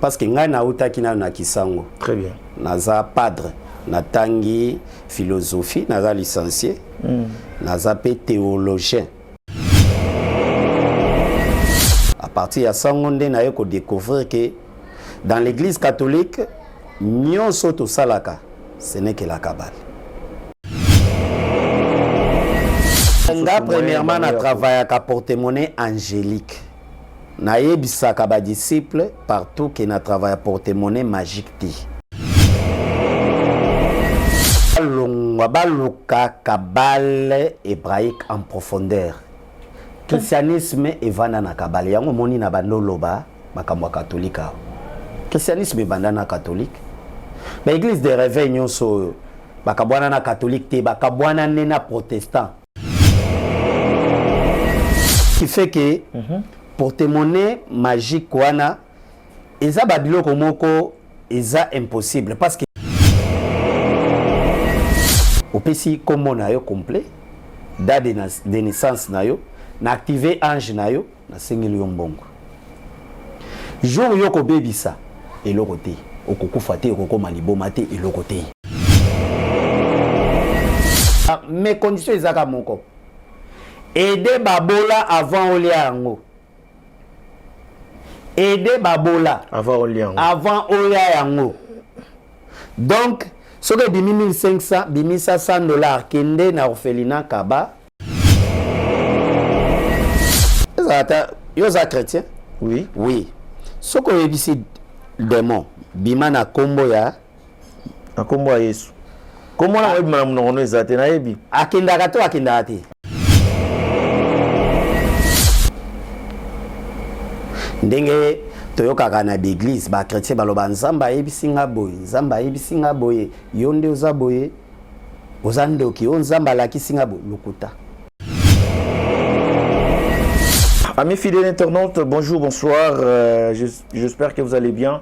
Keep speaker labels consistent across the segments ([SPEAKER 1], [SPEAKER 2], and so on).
[SPEAKER 1] Parce que ngai nautaki nano na Kisango.
[SPEAKER 2] Très bien.
[SPEAKER 1] Naza padre, natangi philosophie, naza licencié. Naza pe théologien. À partir ya sango nde naye ko découvrir que dans l'église catholique nyonso tosalaka ce n'est que la cabale. Nga premièrement na travaillaka porte-monnaie angélique. Nayebisaka ba disciples partout que na travailla porte-monnaie magique te. Balongwa baluka cabale hébraïque en profondeur. Christianisme evanda na cabale yango omoni na bando loba makambo ya catholique awa. Christianisme ebanda na catholique. Ba église de réveil nyonso oyo bakabwana na catholique te, bakabwana nde na protestant. Qui fait que porte-monnaie magique wana eza ba biloko moko eza impossible parce que opesi kombo na yo complet, date de naissance na yo, na activer ange na yo, nasengeli yo mbongo. Jour yo kobebisa eloko te, okokufa te, okokoma liboma te, eloko te. Ah, mais condition ezaka moko. Aider babola avant olia yango. Aider babola
[SPEAKER 2] avant olia yango.
[SPEAKER 1] Avant olia yango. Donc soki ebimi 1500, bimisa 100 $, kende na orphelinat Kaba. Ezala ata yo oza chrétien?
[SPEAKER 2] Oui.
[SPEAKER 1] Oui. Soki oyebisi démon bima na kombo ya
[SPEAKER 2] na kombo ya Yesu. Kombo na oyebima na monoko no eza te, nayebi.
[SPEAKER 1] Akendaka to akendaka te? Ndenge toyokaka na l'église ba chrétien baloba Nzambe ayebisi nga boye, Nzambe ayebisi nga boye, yo nde oza boye, oza ndoki, oyo Nzambe alakisi nga boye, lokuta.
[SPEAKER 2] Amis fidèles internautes, bonjour, bonsoir. J'espère que vous allez bien.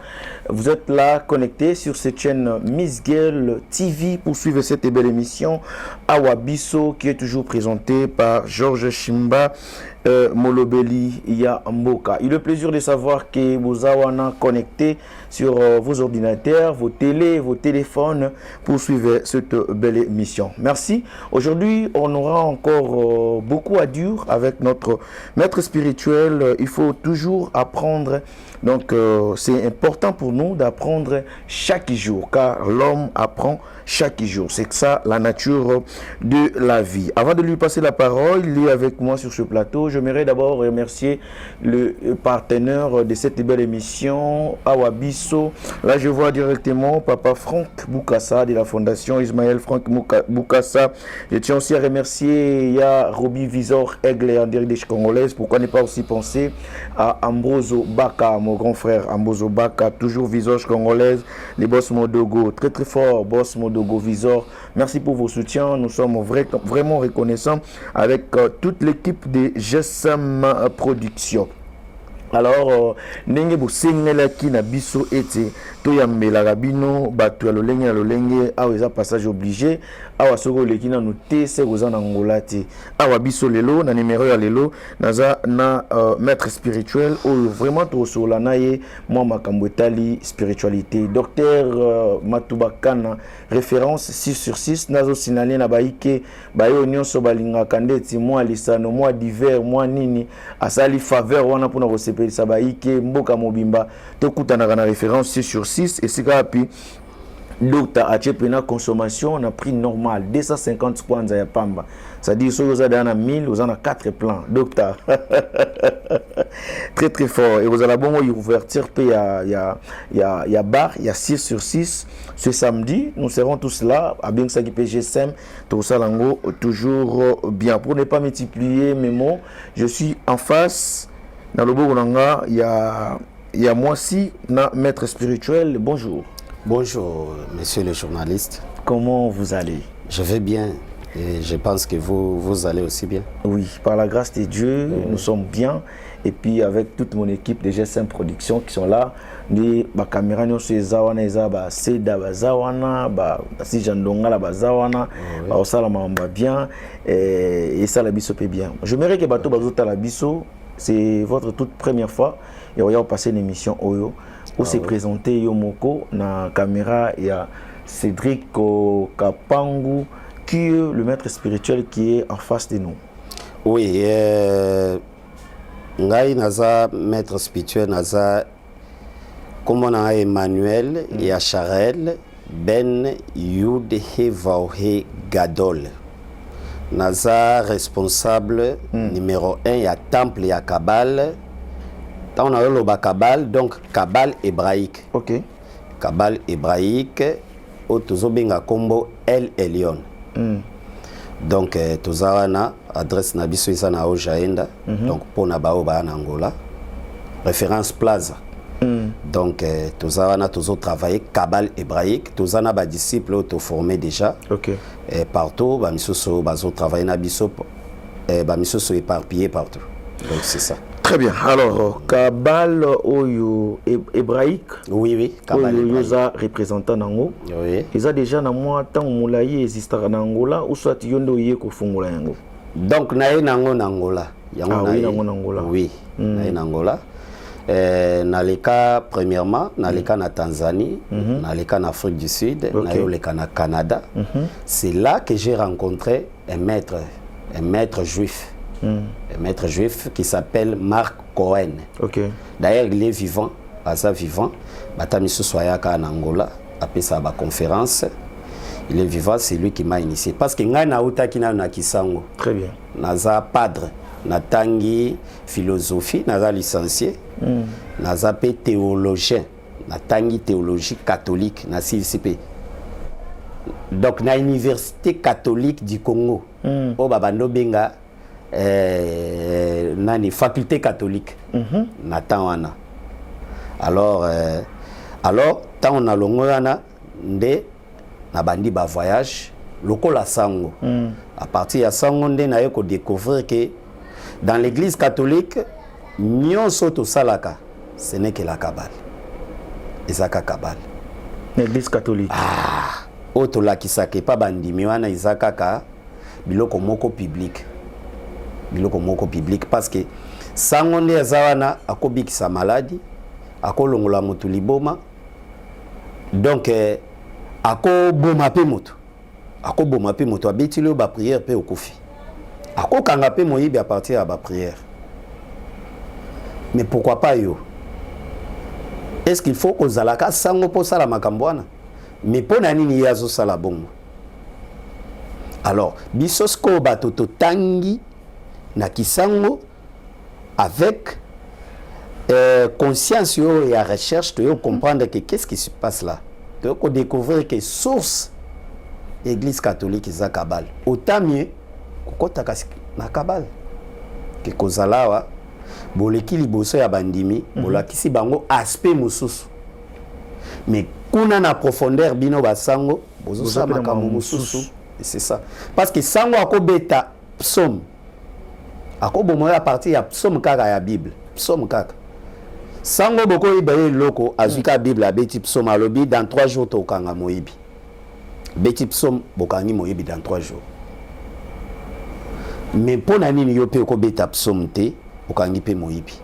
[SPEAKER 2] Vous êtes là connectés sur cette chaîne Miss Girl TV pour suivre cette belle émission Awabiso qui est toujours présentée par Georges Shimba Molobeli ya Mboka. Il est plaisir de savoir que vous avez connecté sur vos ordinateurs, vos télés, vos téléphones pour suivre cette belle émission. Merci. Aujourd'hui, on aura encore beaucoup à dire avec notre maître spirituel. Il faut toujours apprendre. Donc, c'est important pour nous d'apprendre chaque jour, car l'homme apprend chaque jour. C'est ça la nature de la vie. Avant de lui passer la parole, il est avec moi sur ce plateau. J'aimerais d'abord remercier le partenaire de cette belle émission, Awabiso. Là, je vois directement Papa Franck Boukassa de la Fondation Ismaël Franck Boukassa. Je tiens aussi à remercier ya Roby Visor Aigle en direct des Congolaises. Pourquoi ne pas aussi penser à Ambroso Baka, mon grand frère Ambroso Baka, toujours Visor congolaise, les boss Modogo, très très fort, boss Modogo Visor. Merci pour vos soutiens, nous sommes vraiment reconnaissants avec toute l'équipe de GSM Productions. Alors, ndenge bosengelaki na biso ete toyambelaka bino bato ya lolenge na lolenge, awa eza passage obligé, awa soki oleki nanu te se koza na ngola te. Awa biso lelo na numéro ya lelo naza na maître spirituel oyo vraiment tokosola na ye mwa makambo etali spiritualité, docteur Matubakana, référence 6 sur 6. Nazosinale na bayike bayo nyonso balingaka ndeti mwa lisano, mwa divers, mwa nini, asali faveur wana mpona kosepelisa bayike mboka mobimba. Tokutanaka na référence 6 sur 6 esika api docteur atie pena consommation na prix normal 250 kwanza ya pamba, c'est-à-dire soki oza deya na 1000, oza na 4 plans. Docteur très très fort. Ekozala bongo ouverture mpe ya bar ya 6 sur 6 ce samedi. Nous serons tous là, abengisaki mpe GSM, tokosala yango toujours bien. Pour ne pas multiplier mes mots, je suis en face na loboko na nga ya mwasi na maître spirituel. Bonjour.
[SPEAKER 1] Bonjour, monsieur le journaliste.
[SPEAKER 2] Comment vous allez?
[SPEAKER 1] Je vais bien et je pense que vous, vous allez aussi bien.
[SPEAKER 2] Oui, par la grâce de Dieu, nous sommes bien. Et puis avec toute mon équipe de GSM Productions qui sont là, les ba caméra nyonso eza wana, eza ba seda baza wana, ba si Jandongala baza wana, baosala makambo bien et esala biso pe bien. J'aimerais que bato bazotala biso, c'est votre toute première fois et oya passer une émission oyo. Ose présenter yo moko na caméra ya Cédric Kapangu, qui est le maître spirituel qui est en face de nous.
[SPEAKER 1] Oui, ngai naza maître spirituel, naza kombo na ngai Emmanuel ya Charel Ben Yud He Vaohe Gadol. Naza responsable numéro 1 ya temple ya Kabbale. Ntango nazoloba Kabbale, donc Kabbale hébraïque. Kabbale hébraïque oyo tozobenga nkombo El Elion. Donc toza wana, adresse na biso eza na Ojaenda. Donc mpona baoyo baya na Angola, Référence Plaza. Donc toza wana, tozotravaille Kabbale hébraïque. Toza na badisciple oyo toforme déjà partout, bamisusu oyo bazotravaille na biso, bamisusu éparpillé partout. Donc c'est ça.
[SPEAKER 2] Très bien. Alors, Kabbale oyo hébraïque,
[SPEAKER 1] Oui, Kabbale
[SPEAKER 2] oyo
[SPEAKER 1] hébraïque.
[SPEAKER 2] Yoza représentant nango.
[SPEAKER 1] Oui.
[SPEAKER 2] Eza déjà na mwa ntango molai existaka na Angola ou soit yo nde oye kofungola yango?
[SPEAKER 1] Donc naye nango na Angola yango.
[SPEAKER 2] Ah, oui,
[SPEAKER 1] naye
[SPEAKER 2] nango na Angola.
[SPEAKER 1] Oui, naye na Angola. Naleka premièrement, naleka na Tanzanie, naleka na Afrique du Sud, naye oleka na Canada. C'est là que j'ai rencontré un maître juif, un maître juif qui s'appelle Marc Cohen. D'ailleurs, il est vivant, aza vivant. Bata misusu ayaka na Angola, apesa baconférence. Il est vivant, c'est lui qui m'a initié, parce que ngai nautaki nano na Kisango.
[SPEAKER 2] Très bien.
[SPEAKER 1] Naza padre, natangi philosophie, naza licencié, naza mpe théologien, natangi théologie catholique, nasilisi mpe donc na Université catholique du Congo, oyo babandi obenga nani, faculté catholique na temps wana. Alors ntango nalongo wana nde nabandi bavoyage lokola sango. À partir ya sango nde naye kodécouvrir que dans l'Église catholique, nyonso tosalaka, ce n'est que la kabbale, eza kaka kabbale.
[SPEAKER 2] L'église catholique.
[SPEAKER 1] Ah, oyo tolakisaka epa bandimi wana eza kaka biloko moko public, biloko moko public, parce que sango nde eza wana, akobikisa maladi, akolongola motu liboma, donc akoboma mpe moto, akoboma mpe moto, abetili oyo baprière mpe okufi, akokanga mpe moyibi à partir ya baprière. Mais pourquoi pas yo? Est ce qu'il faut kozalaka sango mpo osala makambo wana? Mais mpo na nini ye azosala bongo? Alors biso sikoyo bato totangi na Kisango avec conscience oyo ya recherche, toyo comprendre que qu'est-ce qui se passe là. Toyo kodécouvrir que source Église catholique eza kabbale. Autant mieux kokɔta kasi na kabbale ke kozala awa, boleki liboso ya bandimi, bolakisi bango aspect mosusu, mais kuna na profondeur bino basango bozosala makambo mosusu. C'est ça, parce que sango akobeta psaume, akoboma oyo à partir ya psaume kaka ya Bible, psaume kaka. Sango bokoyeba ye eloko, azwi kaka Bible, abeti psaume, alobi: "Dans 3 jours tokanga moyibi." Beti psaume, bokangi moyibi dans 3 jours. Mais mpo na nini yo mpe okobeta psaume te, okangi mpe moyibi?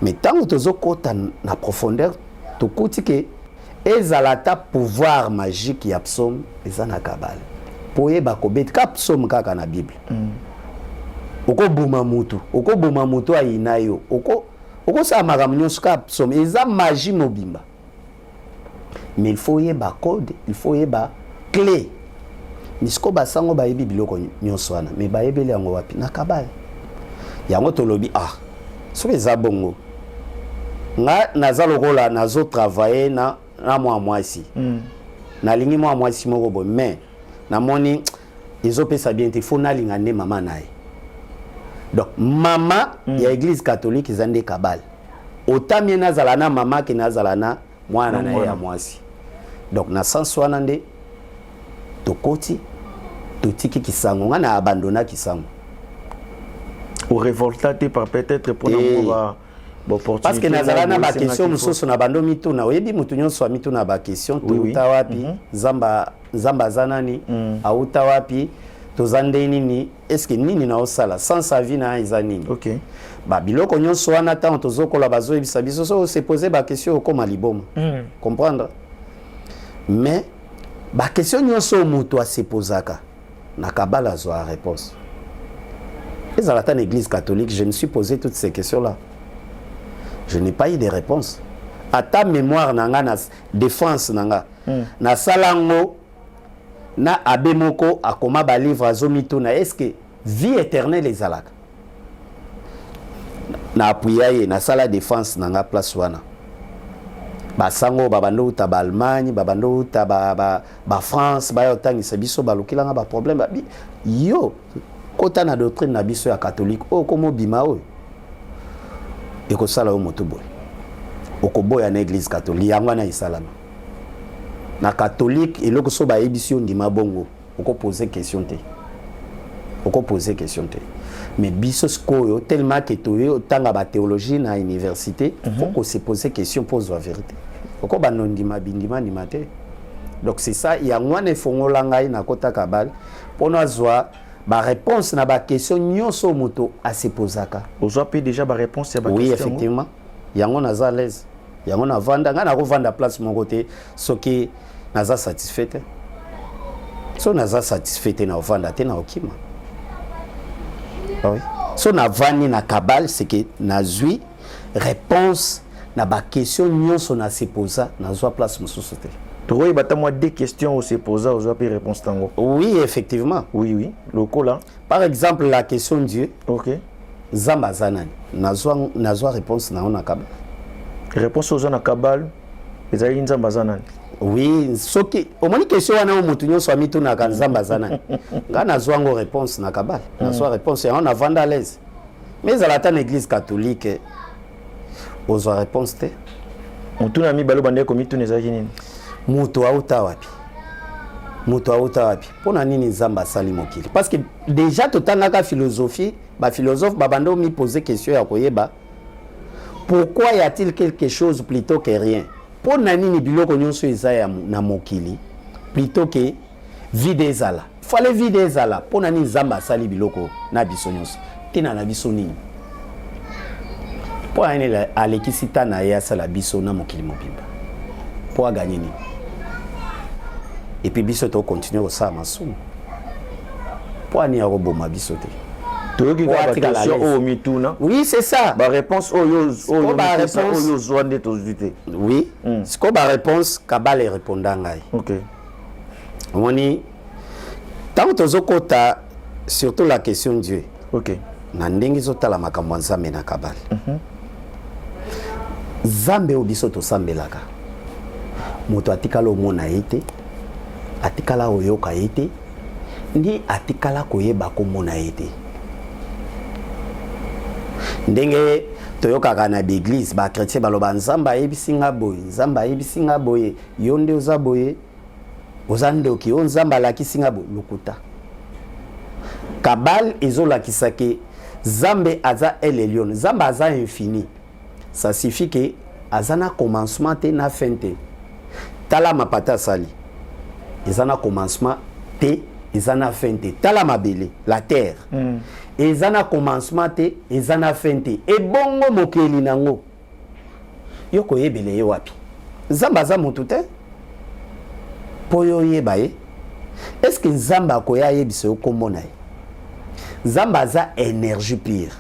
[SPEAKER 1] Mais ntango tozokɔta na profondeur, tokuti ke ezala ata pouvoir magique ya psaume eza na kabbale. Mpo oyeba kobeta ka psaume kaka na Bible, okoboma mutu, okoboma mutu ayina yo, okosala makambo nyonso kaka psaume, eza magie mobimba. Mais il faut oyeba code, il faut oyeba clé. Misiko basango bayebi biloko nyonso wana, mais bayebeli yango wapi? Na kabbale. Yango tolobi: ah, soki eza bongo, nga naza lokola nazotravaille na mwa mwasi. Nalingi mwa mwasi moko boye, mais namoni ezopesa bien te, faut nalinga nde mama na ye. Donc mama ya Église catholique eza nde kabbale. Otamie nazala na mama ke nazala na mwana na ye ya mwasi. Donc na sens wana nde tokoti, totiki Kisango, nga na abandona Kisango.
[SPEAKER 2] Orevolta te par peut-être mpona mwa
[SPEAKER 1] parce que nazala na baquestion mosusu na bando mituna. Oyebi, motu nyonso amituna baquestion: touta wapi? Nzamba, Nzambe aza nani? Auta wapi? Toza nde nini? Est-ce nini naosala sans sa vie na eza nini? Babiloko nyonso wana, ntango tozokola, bazoyebisa biso so ose pose baquestion, okóma liboma. Comprendre? Mais baquestion nyonso oyo moto asepozaka na kabbale, azwa réponse. Ezala ata na Église catholique, je me suis posé toutes ces questions là, je n'ai pas eu de réponse. Ata mémoire na nga na défense na nga, nasala yango na abbé moko akoma balivre, azomituna: est ce que vie éternelle ezalaka? Na apuya ye, nasala défense na nga place wana. Basango oyo babanda outa baAllemagne, babanda outa baFrance, baya kotangisa biso, balukelanga baproblème. Babi: yo kota na doctrine na biso ya catholique oyo, koma obima oyo ekosala yo motu boye, okoboya na Église catholique. Yango wana esalama na catholique. Eloko so bayebisi yo, ndima bongo, okopose question te, okopose question te. Mais biso sikoyo, tellement ke toye otanga bathéologie na université, faut kose pose question mpo ozwa vérité. Okobanda ondima bindima ndima te. Donc c'est ça, yango wana efongola ngai nakota kabbale mpo nazwa baréponse na baquestion nyonso oyo moto asepozaka.
[SPEAKER 2] Ozwa mpe déjà baréponse ya
[SPEAKER 1] Oui.
[SPEAKER 2] baquestion yango?
[SPEAKER 1] Effectivement, yango naza à l'aise, yango navanda. Ngai nakovanda place moko te soki naza satisfait te. So naza satisfait te, nakovanda te, naokima. Ah oui. So navandi na kabbale, c'est que nazwi réponse na baquestion nyonso nasepoza, nazwa place mosusu te.
[SPEAKER 2] Tokoyeba ata mwa deux questions osepoza, ozwa mpe réponse tango?
[SPEAKER 1] Oui, effectivement.
[SPEAKER 2] Oui, lokola?
[SPEAKER 1] Par exemple, la question Dieu. Nzambe aza nani? Nazwa réponse na yo na kabbale.
[SPEAKER 2] Réponse ozwa na kabbale ezalaki Nzambe aza nani?
[SPEAKER 1] Oui, soki omoni question wana oyo motu nyonso amitunaka, Nzambe aza nani, ngai nazwa yango réponse na kabbale. Nazwa réponse yango, navanda à l'aise. Mais ezala ata na Église catholique, ozwa réponse te.
[SPEAKER 2] Motuna ya mibale obandaki komituna ezalaki nini?
[SPEAKER 1] Moto auta wapi? Moto auta wapi? Mpo na nini Nzambe asali mokili? Parce que déjà totangaka philosophie, baphilosophe babanda omipose question ya koyeba pourquoi y a-t-il quelque chose plutôt que rien. Mpo na nini biloko nyonso eza ya na mokili plutôt que vide ezala? Fallait vide ezala. Mpo na nini Nzambe asali biloko na biso nyonso? Ntina na biso nini? Mpo na nini alekisi ta na ye asala biso na mokili mobimba? Mpo aganye nini? Et puis biso tokontinue kosala masumu, mpo ani akoboma biso te?
[SPEAKER 2] Toyoki
[SPEAKER 1] Po
[SPEAKER 2] kaka
[SPEAKER 1] atikala
[SPEAKER 2] baquestion
[SPEAKER 1] à l'aise.
[SPEAKER 2] Oyo mituna.
[SPEAKER 1] Oui, c'est ça.
[SPEAKER 2] Baréponse oyo oyo
[SPEAKER 1] Baréponse.
[SPEAKER 2] Oyo ozwa nde tozwi te.
[SPEAKER 1] Oui. Sikoyo baréponse, kabbale ereponda ngai. Omoni, ntango tozokota surtout la question Dieu, na ndenge ezotala makambo ya Nzambe na kabbale, Nzambe oyo biso tosambelaka, moto atikala omona ye te, atikala oyoka ye te, ndi atikala koyeba komona ye te. Ndenge toyokaka na baeglise, bachrétien baloba: Nzambe ayebisi nga boye, Nzambe ayebisi nga boye, yo nde oza boye, oza ndoki, oyo Nzambe alakisi nga boye. Lokuta. Kabbale ezolakisa ke Nzambe aza El Elyon, Nzambe aza infini. Ça suffit ke aza na commencement te, na fin te. Tala mapata asali, eza na commencement te, eza na fin te. Tala mabele, la terre, eza na commencement te, eza na fin te. Ebongo mokeli nango, yo koyebela ye wapi? Nzambe aza motu te mpo yo oyeba ye. Est ce que Nzambe akoya ayebisa yo nkombo na ye? Nzambe aza énergie pure.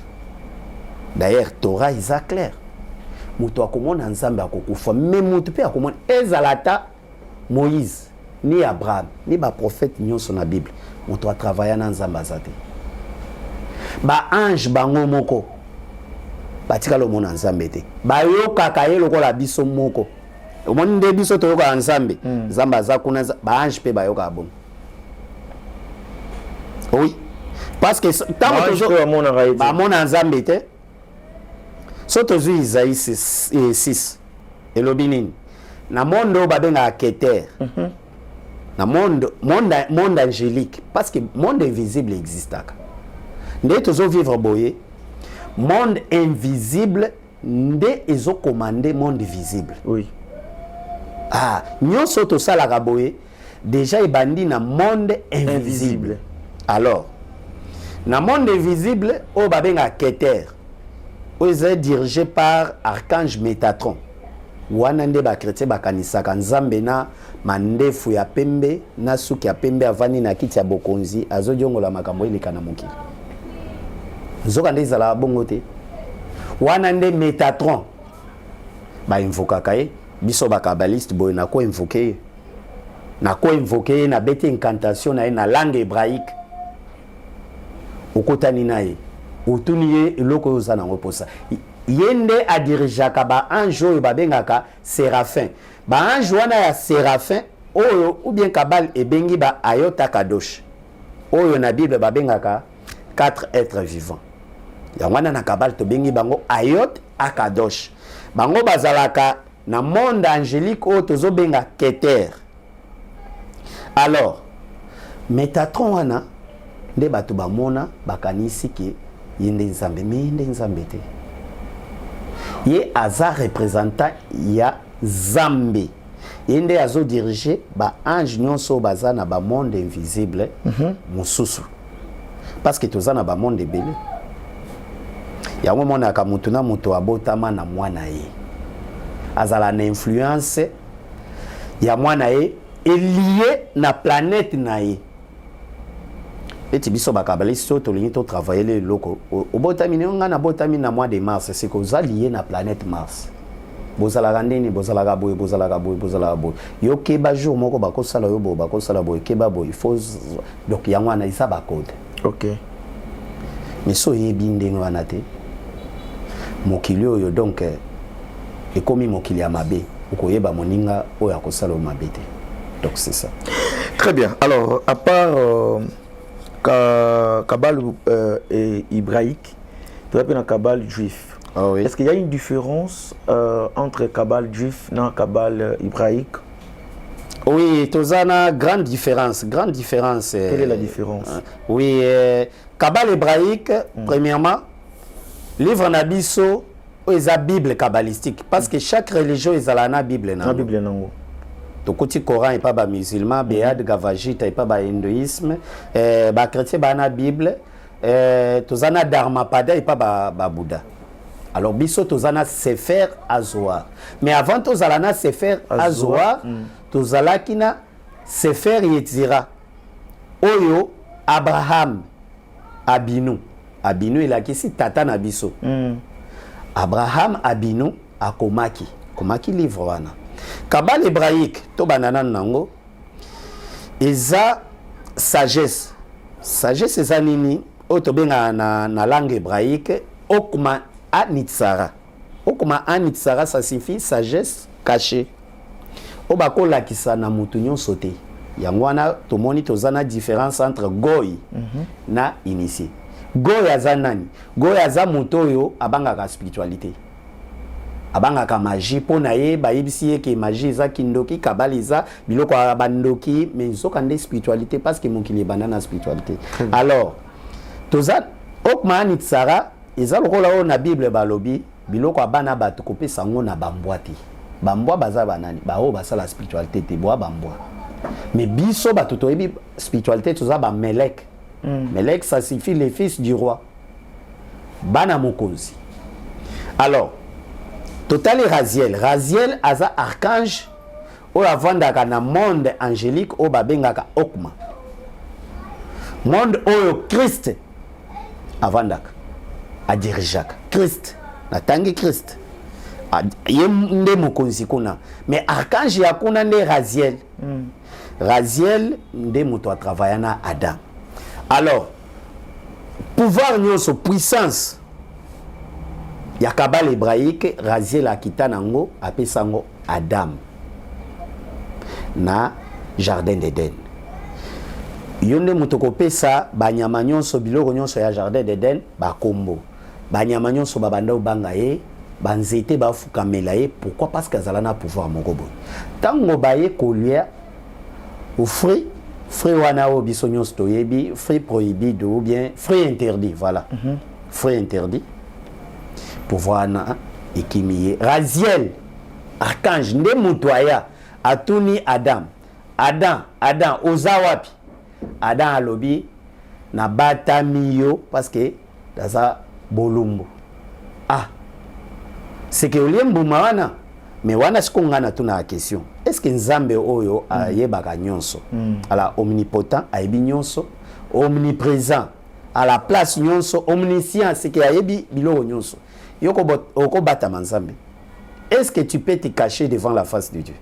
[SPEAKER 1] D'ailleurs, Torah eza claire: moto akomona Nzambe akokufa. Mais moto mpe akomona, ezala ata Moïse, ni Abraham, ni baprophète nyonso na Bible, moto atravailla na Nzambe aza te. Baange bango moko batikala omona Nzambe te. Bayokaka ye lokola biso moko. Omoni nde biso toyokaka Nzambe, Nzambe aza kuna, baange mpe bayokaka bongo. Oui, parce que ntango
[SPEAKER 2] Baange mpe bamonaka ye te.
[SPEAKER 1] Bamona Nzambe te. So tozwi Isaïe 6, elobi nini? Na monde oyo babengaka Keter, na monde angélique, parce que monde invisible existaka. Nde tozovivre boye, monde invisible nde ezokomande monde visible. Ah, nyonso tosalaka boye déjà ebandi na monde invisible.
[SPEAKER 2] Invisible.
[SPEAKER 1] Alors na monde invisible oyo babengaka Keter. Oyo eza dirigé par archange Métatron. Wana nde bachrétien bakanisaka Nzambe na mandefu ya pembe na suki ya pembe, avandi na kiti ya bokonzi, azodiongola makambo eleka na mokili. Nzoka nde ezalaka bongo te. Wana nde Métatron bainvokaka ye. Biso bakabaliste boye, nakoinvoke ye, nakoinvoke ye, nabeti incantation na ye na langue hébraïque. Okotani na ye, otuni ye eloko oyo oza nango mposa. Ye nde adirigeaka baange oyo babengaka séraphin. Baange wana ya séraphin oyo, ou bien Kabbale ebengi ba Hayot Kadosh, oyo na Bible babengaka quatre êtres vivants. Yango wana na Kabbale tobengi bango Hayot Akadosh. Bango bazalaka na monde angélique oyo tozobenga Keter. Alors Métatron wana nde bato bamona, bakanisi ke ye nde Nzambe. Me ye nde Nzambe te, ye aza représentant ya Nzambe. Ye nde azodirige baange nyonso oyo baza na bamonde invisible mosusu, parce que toza na bamonde ebele. Yango omonaka motu na moto abotama na mwana ye, azala na influence ya mwana ye elie na planète na ye. Neti biso bakabalisi oyo tolingi totravaille eloko, obotami nde ngai nabotami na mois de mars, seke oza lié na planète Mars. Bozalaka ndeni, bozalaka boye, bozalaka boye, bozalaka boye. Yo keba, jour moko bakosala yo boye, bakosala boye, keba boye, il faut. Donc yango wana eza bacode. Mais so oyebi ndenge wana te, mokili oyo donc ekomi mokili ya mabe, okoyeba moninga oyo akosala oyo mabe te. Donc c'est ça.
[SPEAKER 2] Très bien. Alors, à part Kabbale et hébraïque, tu appelles un Kabbale juif.
[SPEAKER 1] Ah oui.
[SPEAKER 2] Est-ce qu'il y a une différence entre Kabbale juif et Kabbale hébraïque?
[SPEAKER 1] Oui, toza na grande différence, grande différence.
[SPEAKER 2] Quelle est la différence?
[SPEAKER 1] Oui, Kabbale hébraïque, premièrement, livre na biso oyo eza Bible kabbalistique, parce que chaque religion ezala na Bible
[SPEAKER 2] na Bible nango.
[SPEAKER 1] Tokoti Coran epa bamusulman, Bhagavad Gita epa bahindouisme, bachrétien baa na Bible, toza na Dharmapada epa babouddha. Ba alors biso toza na Sefer Azoar. Mais avant tozala na Sefer Azoar, tozalaki na Sefer Yetzira oyo Abraham Abinu. Abinu elakisi tata na biso. Abraham Abinu akomaki, akomaki livre wana. Kabbale hébraïque, tobanda nanu nango, eza sagesse. Sagesse eza nini? Oyo tobengaka na langue hébraïque Okma Anitsara. Okma Anitsara, ça signifie sagesse cachée oyo bakolakisa na motu nyonso te. Yango wana tomoni toza na différence entre goy na initié. Goy aza nani? Goy aza moto oyo abangaka spiritualité, abangaka magie. Mpo na ye, bayebisi ye ke magie eza kindoki, Kabbale eza biloko ya bandoki, mais nzoka nde spiritualité, parce que mokili ebanda na spiritualité. Alors toza Okma Anitsara, eza lokola oyo na Bible balobi biloko ya bana bato kopesa yango na bambwa te. Bambwa baza banani? Baoyo basala spiritualité te, boa bambwa. Mais biso bato toyebi spiritualité, toza bamelek. Melek, ça signifie les fils du roi, bana mokonzi. Alors totali Raziel. Raziel aza archange oyo avandaka na monde angélique oyo babengaka Okma, monde oyo Christ avandaka, adirigeaka. Christ, natangi Christ, ye nde mokonzi kuna, mais archange ya kuna nde Raziel. Raziel nde moto atravailla na Adam. Alors pouvoir nyonso, puissance ya Kabbale hébraïque, Raziel akita nango, apesa yango Adam na jardin d'Eden. Yo nde moto kopesa banyama nyonso, biloko nyonso ya jardin d'Eden bakombo. Banyama nyonso babanda obanga ye, banzete bafukamela ye. Pourquoi? Parce que azala na pouvoir moko boye. Ntango baye kolia fruit, fruit wana oyo biso nyonso toyebi, fruit prohibido ou bien fruit interdit, voilà, fruit interdit, pouvoir wana ekimi ye. Raziel archange nde moto aya, atuni Adam: "Adam, Adam, oza wapi?" Adam alobi: "Nabatami yo parce que naza bolumbu." Ah, c'est que olie mbuma wana. Mais wana sikoyo ngai natunaka question: est ce que Nzambe oyo ayebaka nyonso, ala omnipotent, ayebi nyonso, omniprésent, à la place nyonso, omniscient, c'est que ayebi biloko nyonso, yo okobatama Nzambe? Est ce que tu peux te cacher devant la face de Dieu?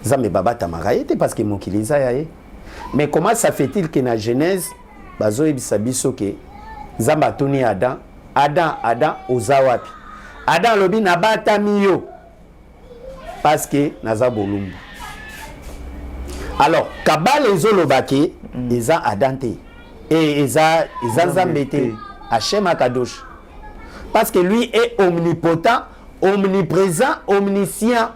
[SPEAKER 1] Nzambe babatamaka ye te, parce que mokili eza ya ye. Mais comment ça fait-il que na Genèse bazoyebisa biso ke Nzambe atuni Adam: "Adam, Adam, oza wapi?" Adam alobi: "Nabatami yo parce que naza bolumbu." Alors Kabbale ezoloba ke eza Adam te e eza Nzambe te, Hashem Akadosh, parce que lui est omnipotent, omniprésent, omniscient.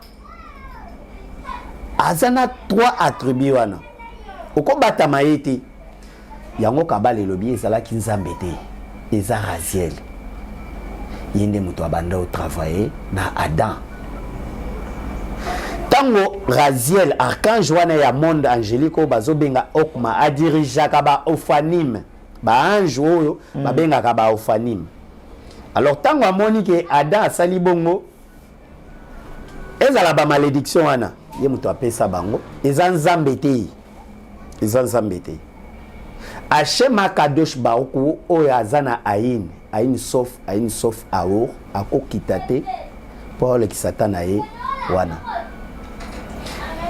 [SPEAKER 1] Aza na trois attributs wana, okobatama ye te. Yango Kabbale elobi ezalaki Nzambe te, eza Raziel. Ye nde moto abanda otravaille na Adam. Ntango Raziel, archange wana ya monde angélique oyo bazobenga Okma, adirigeaka baofanime, baange oyo babengaka baofanime. Alors ntango amoni ke Adam asali bongo, ezala bamalédiction wana, ye moto apesa bango. Eza Nzambe te, eza Nzambe te. Hashem Akadosh Baruku oyo aza na Ayin, Ayin Sof, Ayin Sof Aor, akokita te mpo alekisa ta na ye wana.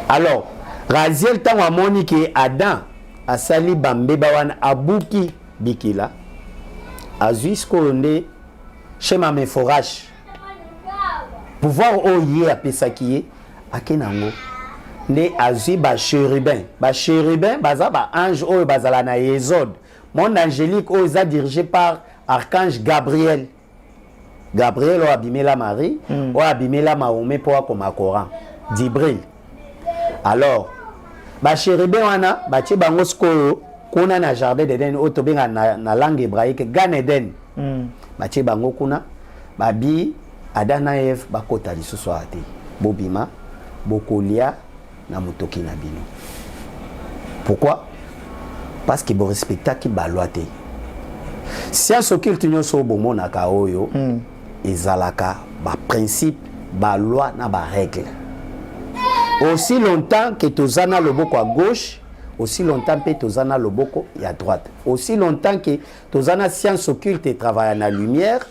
[SPEAKER 1] Alors Raziel, ntango amoni ke Adam asali bambeba wana, abuki bikila, azwi sikoyo nde Shema Meforash, pouvoir oyo ye apesaki ye, ake nango nde azwi bachérubin. Bachérubin baza baange oyo bazala na Yesod, monde angélique oyo eza dirigé par archange Gabriel. Gabriel oyo abimela Marie, oyo abimela Mahomet mpo akoma Coran, Dibril. Alors bachérubin wana batie bango sikoyo kuna na jardin d'Eden oyo tobenga na langue hébraïque Gan Eden. Batie bango kuna, babi Adam na Eve bakota lisusu awa te, bobima, bokolia na motoki na bino. Pourquoi? Parce que borespectaki baloi te. Science occulte nyonso oyo bomonaka oyo ezalaka baprincipe, baloi na barègle. Aussi longtemps que toza na loboko ya gauche, aussi longtemps mpe toza na loboko ya droite. Aussi longtemps que toza na science occulte etravailla na lumière,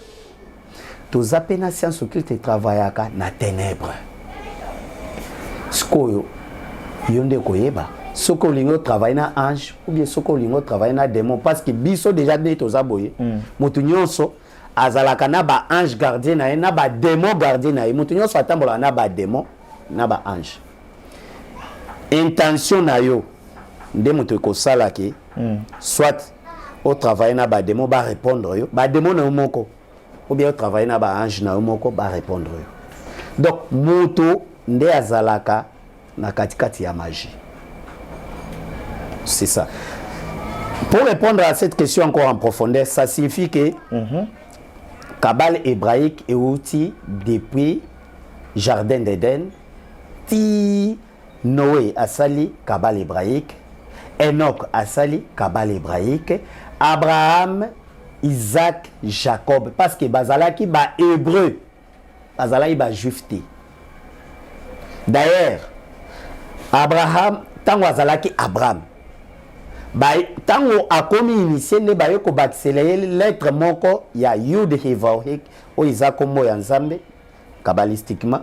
[SPEAKER 1] toza mpe na science occulte etravaillaka na ténèbre. Sikoyo yo nde koyeba soki olingi otravaille na ange ou bien soki olingi otravaille na démon, parce que biso déjà nde toza boye. Moto nyonso azalaka na baange gardien na ye, na badémon gardien na ye. Moto nyonso atambolaka na badémon na baange. Intention na yo nde moto ekosalaki soit otravaille na badémon, barépondre yo badémon na yo moko, ou bien otravaille na baange na yo moko, barépondre yo. Donc moto nde azalaka na katikati ya magie, c'est ça. Pour répondre à cette question encore en profondeur, ça signifie que Kabbale hébraïque euti depuis jardin d'Éden ti Noé asali Kabbale hébraïque, Enoch asali Kabbale hébraïque, Abraham, Isaac, Jacob, parce que bazalaki ba hébreu, bazalaki ba juif te. D'ailleurs Abraham, ntango azalaki Abraham, ntango akomi initié, nde baye kobakisela ye lettre moko ya Yud He Vav He, oyo eza nkombo ya Nzambe kabbalistiquement.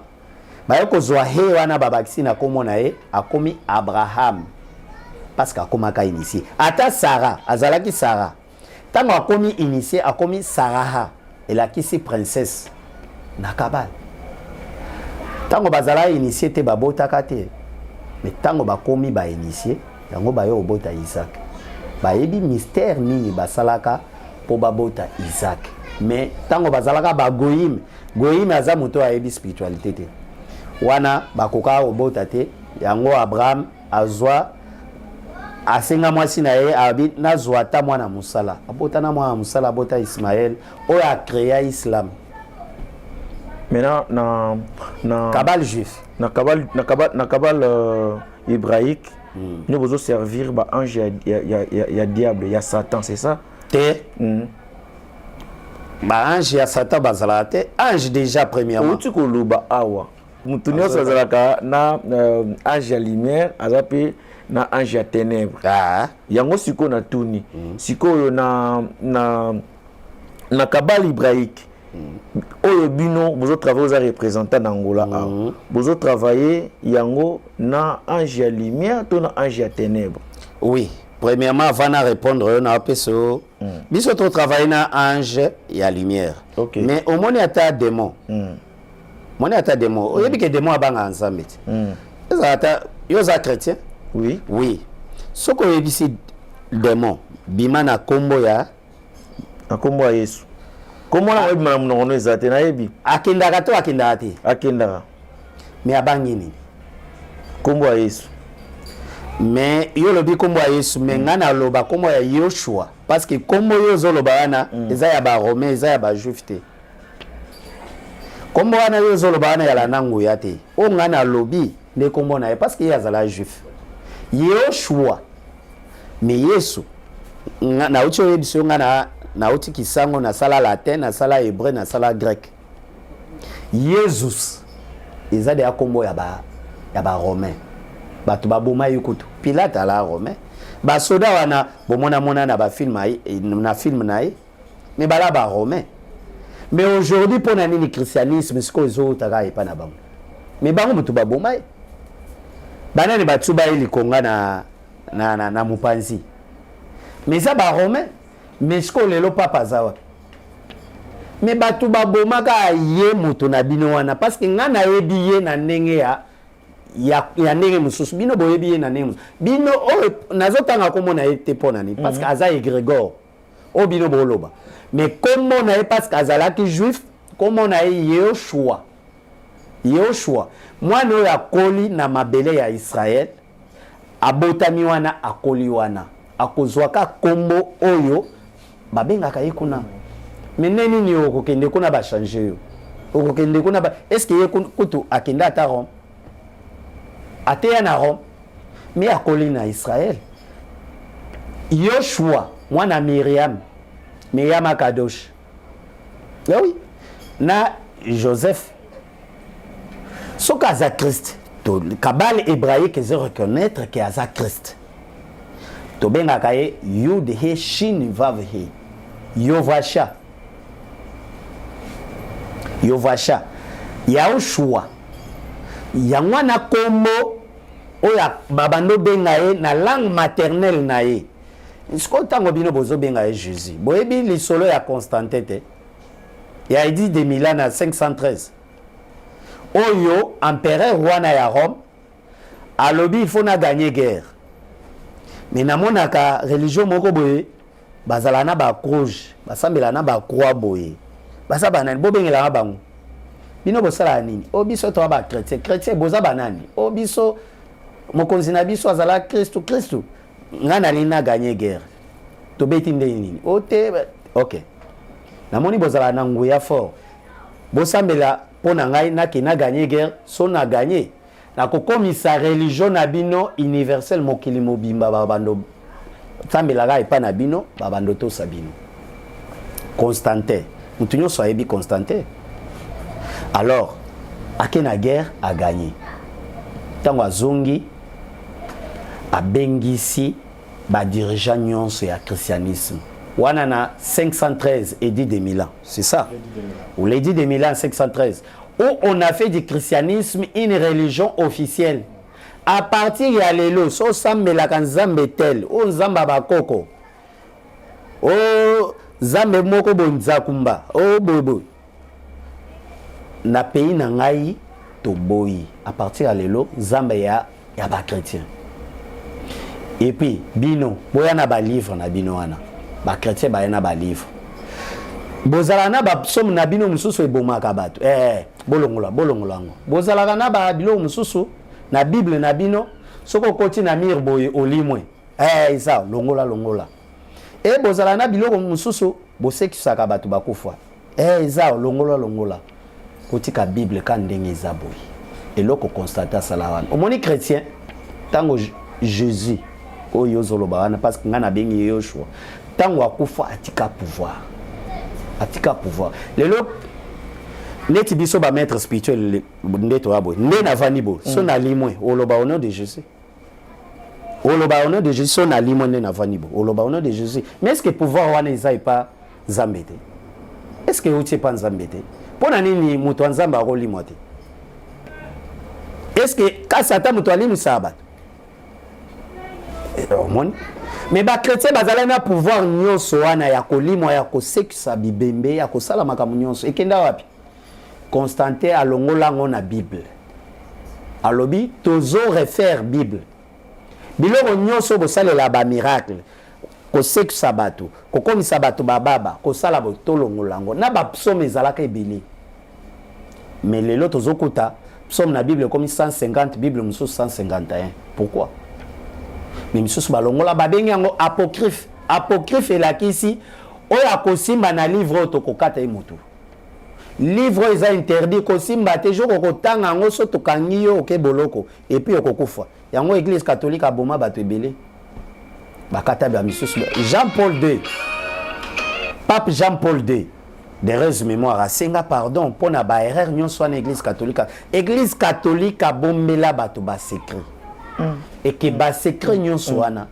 [SPEAKER 1] Baye kozwa he wana, babakisi na nkombo na ye, akomi Abraham, parce que akomaka initié. Ata Sara azalaki Sara, ntango akomi initié, akomi Saraha, elakisi princesse na Kabbale. Ntango bazalaki initié te, babotaka te. Mais ntango bakomi bainitié, yango baye kobota Isaac. Bayebi mystère nini basalaka mpo babota Isaac. Mais ntango bazalaka bagoyime, goyime aza moto oyo ayebi spiritualité te, wana bakokaka kobota te. Yango Abraham azwa, asenga mwasi na ye, abi: "Nazwa ata mwana mosala." Abota na mwana mosala, abota Ismael oyo acréa islam.
[SPEAKER 2] Maintenant, na
[SPEAKER 1] Kabbale juif.
[SPEAKER 2] Na Kabbale hébraïque, nous besoin servir ba ange ya diable, ya Satan, c'est ça?
[SPEAKER 1] Te. Baange ya Satan bazalaka te. Ange déjà, premièrement,
[SPEAKER 2] Outi koloba awa, moto nyonso azalaka na ange ya lumière, aza mpe na ange ya ténèbre.
[SPEAKER 1] Ah.
[SPEAKER 2] Yango sikoyo natuni sikoyo na kabbale hébraïque oyo bino bozotravaille, oza représentant na Angola awa, bozotravaille yango na ange ya lumière to na ange ya ténèbre?
[SPEAKER 1] Oui, premièrement, avant na répondre oyo, naopesa yo, biso totravaille na ange ya lumière. Mais omoni ata démon, moni ata démon, oyebi ke démon abangaka Nzambe te. Ezala ata yo oza chrétien.
[SPEAKER 2] Oui.
[SPEAKER 1] Oui, soki oyebisi démon bima na nkombo ya
[SPEAKER 2] Na nkombo ya Yesu, nkombo wana oyebima na monoko no eza te, nayebi.
[SPEAKER 1] Akendaka to akendaka te?
[SPEAKER 2] Akendaka.
[SPEAKER 1] Mais abangi nini?
[SPEAKER 2] Nkombo ya Yesu.
[SPEAKER 1] Mais yo olobi nkombo ya Yesu, mais ngai naloba nkombo ya Yoshua, parce que nkombo oyo ozoloba wana eza ya Baromain, eza ya Bajuif te. Nkombo wana yo ozoloba wana yala na nguya te. Oyo ngai nalobi nde nkombo na ye, parce que ye azala juif, Yehoshua. Mais Yesu, nauti oyebisa yo, ngai nauti Kisango, nasala latin, nasala hébreu, nasala grec. Yesus eza deya nkombo ya Baromain. Bato baboma ye kutu, Pilate ala romain. Basoda wana bomonamona na bafilm, na film na ye, mais bala Baromain. Mais aujourd'hui, mpo na nini christianisme sikoyo ezowutaka epa na bango? Mais bango moto baboma ye, banani batuba ye likonga na mopanzi? Mais eza Baromain. Mais sikoyo lelo papa aza wapi? Mais bato babomaka ye, moto na bino wana, parce que ngai nayebi ye na ndenge ya ndenge mosusu, bino boyebi ye na ndenge mosusu. Bino oyo nazotanga kombo na ye te, mpo na nini? Parce que aza égrégore oyo bino boloba. Mais kombo na ye, parce que azalaki juif, kombo na ye Yehoshua. Yehoshua, mwana oyo akoli na mabele ya Israel, abotami wana, akoli wana, akozwaka kombo oyo babengaka ye kuna. Mais nde nini? Okokende kuna, bachange yo, okokende kuna ba... est ce que ye kutu akende ata Rome, ateya na Rome? Mais akoli na Israel. Yoshua, mwana Miriam, Miriam Akadosh, eh oui, na Joseph. Soki aza Christ, kabbale hébraïque eza reconnaître ke aza Christ. Tobengaka ye Yud He Shin Vav He, Yovasha, Yovasha, Yahushua. Yango wana kombo oyo babanda obenga ye na langue maternelle na ye. Sikoyo ntango bino bozobenga ye Jésus, boyebi lisolo ya Constantin te, ya édit de Milan na 513, oyo empereur wana ya Rome alobi: il faut na gagner guerre, mais namonaka religion moko boye bazala na bacroix, basambela na bacroix boye, baza banani? Bobengelaka bango, bino bosalaka nini? O biso toa bachrétien. Chrétien, boza banani? O biso mokonzi na biso azala Kristu. Kristu, ngai nalingi na gagner guerre, tobeti ndenge nini? O te, ok, namoni bozala na nguya fort, bosambela mpo na ngai nake na gagner guerre. So na gagner, nakokomisa religion na bino universelle, mokili mobimba babando sambelaka epai na bino, babando tosa bino. Constantin, moto nyonso ayebi Constantin. Alors ake na guerre, aganye. Ntango azongi, abengisi badirigeant nyonso ya christianisme wana na 513, édit de Milan, c'est ça, ou l'édit de Milan 513, où on a fait du christianisme une religion officielle. À partir ya lelo, so osambelaka nzambe tel, oyo nzambe ya bakoko, o nzambe moko boye, nzakumba o boyeboye na pays na ngai, toboyi. À partir ya lelo, nzambe ya bachrétien. Et puis bino boya na balivre na bino wana, bachrétien baya na balivre, bozala na bapsaume na bino mosusu ebomaka bato, bolongola, bolongola yango. Bozalaka na babiloko mosusu na Bible na bino, soki okoti na mire boye, olimwe, eza longola, longola. E bozala na biloko mosusu bosekisaka bato bakufa, eza longola, longola. Kotika Bible ka ndenge eza boye. Eloko Constantin asala wana, omoni chrétien, ntango Jésus oyo ozoloba wana, parce que ngai nabengi ye Yoshua, ntango akufa, atika pouvoir. Atika pouvoir. Lelo neti biso ba maître spirituel nde toya boye, nde navandi boye, so nalimwe, oloba au nom de Jésus. Oloba au nom de Jésus. So nalimwe, nde navandi boye, oloba au nom de Jésus. Mais est ce que pouvoir wana eza epa Nzambe te? Est ce que euti epa Nzambe te? Mpo na nini moto ya Nzambe akolimwa te? Est ce que kasi ata moto alimisaka bato, omoni? Mais bachrétien bazalaki na pouvoir nyonso wana ya kolimwa, ya kosekisa bibembe, ya kosala makambo nyonso. Ekenda wapi? Constantin alongola yango na Bible. Alobi tozo refaire Bible. Biloko nyonso bosalela, bamiracle, kosekisa bato, kokomisa bato bababa, kosala boye, tolongola yango na bapsaume. Ezalaka ebele, mais lelo tozokuta psaume na Bible ekomi 150, Bible mosusu 151. Pourquoi? Mais misusu balongola, babengi yango apocryphe. Apocryphe elakisi oyo akosimba na livre oyo, tokokata ye motu. Livre oyo eza interdit, kosimba te. Jour okotanga yango, so tokangi yo, oke boloko et puis okokufa. Yango Église catholique aboma bato ebele, bakata ba misusu. Jean Paul II, pape Jean Paul II d'heureuse mémoire, asenga pardon mpo na baerreur nyonso wana Église catholique. Église catholique abombela bato basecret eke basecret nyonso wana.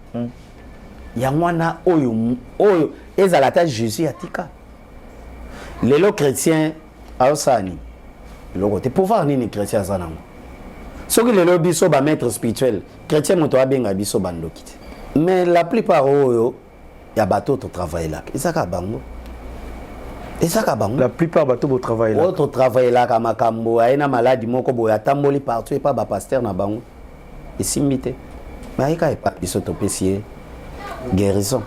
[SPEAKER 1] Yango wana oyo ezala ata Jésus atika. Lelo chrétien aosala nini? Eloko te. Pouvoir nini chrétien aza nango? Soki lelo biso bamaître spirituel chrétien, moto abenga biso bandoki te. Mais la plupart oyo ya bato totravaillelaka, ezaka bango, ezaka bango.
[SPEAKER 2] La plupart bato botravaillelaka?
[SPEAKER 1] Oyo totravaillelaka makambo, aye na maladi moko boye, atamboli partout epa bapasteur na bango, esimbi te. Mais ayeka epa biso, topesi ye guérison.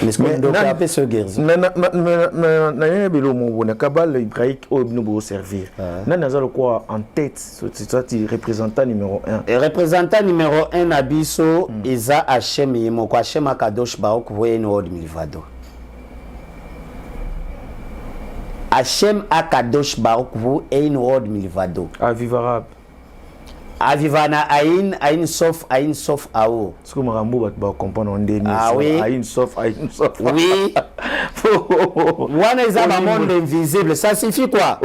[SPEAKER 1] Mais apesi yo guérison.
[SPEAKER 2] Nayebi eloko moko na kabbale hébraïque oyo bino boservir. Nani aza lokwa en tête, soit représentant numéro
[SPEAKER 1] 1? Représentant numéro 1 na biso eza Hashem ye moko, Hashem Akadosh Baruch Hu Ein Od Milvado. Hashem Akadosh Baruch Hu Ein Od Milvado.
[SPEAKER 2] Avivarab.
[SPEAKER 1] Aviva na Ain, Ain Sof, Ain Sof Ao.
[SPEAKER 2] Soki makambo bato bacomprendre ndeni.
[SPEAKER 1] Ah, oui.
[SPEAKER 2] Ain Sof, Ain Sof.
[SPEAKER 1] Oui, wana eza bamonde invisible. Ça suffit quoi.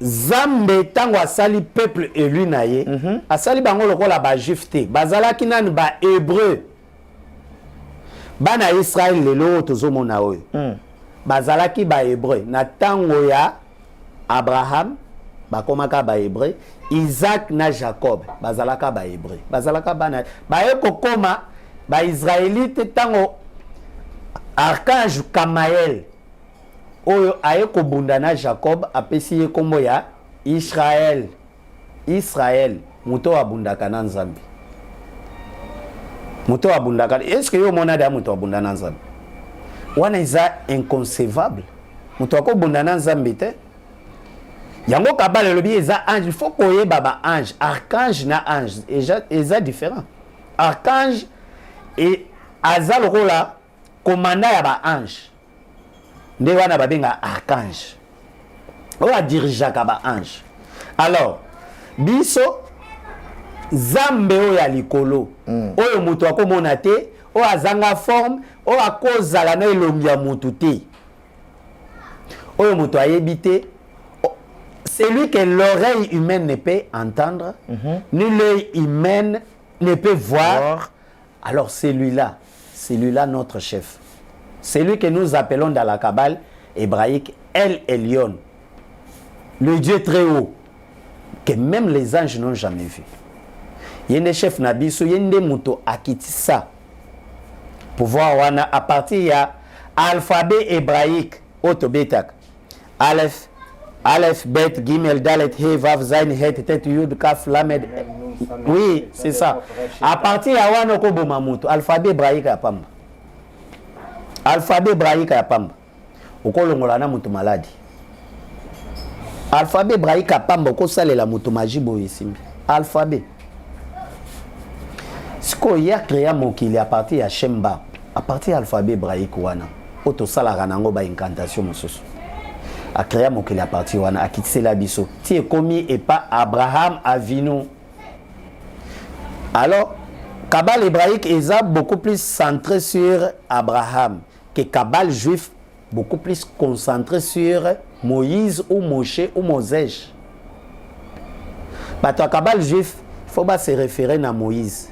[SPEAKER 1] Nzambe ntango asali peuple élu na ye, asali bango lokola bajuif te. Bazalaki nani? Bahébreu, bana ya Israele. Lelo oyo tozomona oyo, bazalaki bahébreu na ntango ya Abraham, bakomaka bahébreu. Isaac na Jacob bazalaka bahébreu, bazalaka bana. Baye kokoma baisraélite ntango archange Kamael oyo aye kobunda na Jacob, apesi ye nkombo ya Israel. Israel, moto oyo abundaka na Nzambe, moto oyo abundaka. Est ce que yo omona da moto abunda na Nzambe? Wana eza inconcevable. Moto akobunda na Nzambe te. Yango kabbale elobi eza ange. Il faut koyeba baange. Archange na ange eza différent. Archange e aza lokola commandant ya baange. Nde wana babenga archange, oyo adirigeaka baange. Alors biso, Nzambe oyo ya likolo, oyo moto akomona te, oyo azanga forme, oyo akozala na elongi ya motu te, oyo moto ayebi te, celui que l'oreille humaine ne peut entendre, ni l'œil humain ne peut voir,
[SPEAKER 2] Voir.
[SPEAKER 1] Alors celui-là, celui-là notre chef, celui que nous appelons dans la Kabbale hébraïque El Elyon, le Dieu très haut, que même les anges n'ont jamais vu. Ye nde chef na biso, ye nde moto akitisa pouvoir wana à partir ya alphabet hébraïque oyo tobetaka: Aleph, Aleph, Bet, Gimel, Dalet, He, Vav, Zain, Het, Tet, Yud, Kaf, Lamed. Oui, c'est ça. À partir ya wana okoboma moto. Alphabet hébraïque ya pamba, alphabet hébraïque ya pamba, okolongola na moto maladi. Alphabet hébraïque ya pamba, okosalela moto magie boye, esimbi. Alphabet sikoyo ya créa mokili à partir ya Shemba, à partir ya alphabet hébraïque wana oyo tosalaka nango baincantation mosusu. Acréa mokili à partir wana, akitisela biso ti ekomi epa Abraham Avinu. Alors kabbale hébraïque eza beaucoup plus centré sur Abraham que kabbale juif. beaucoup plus concentré sur Moïse ou Moshe ou Moses. Bato ya kabbale juif, faut ba se référer na Moïse,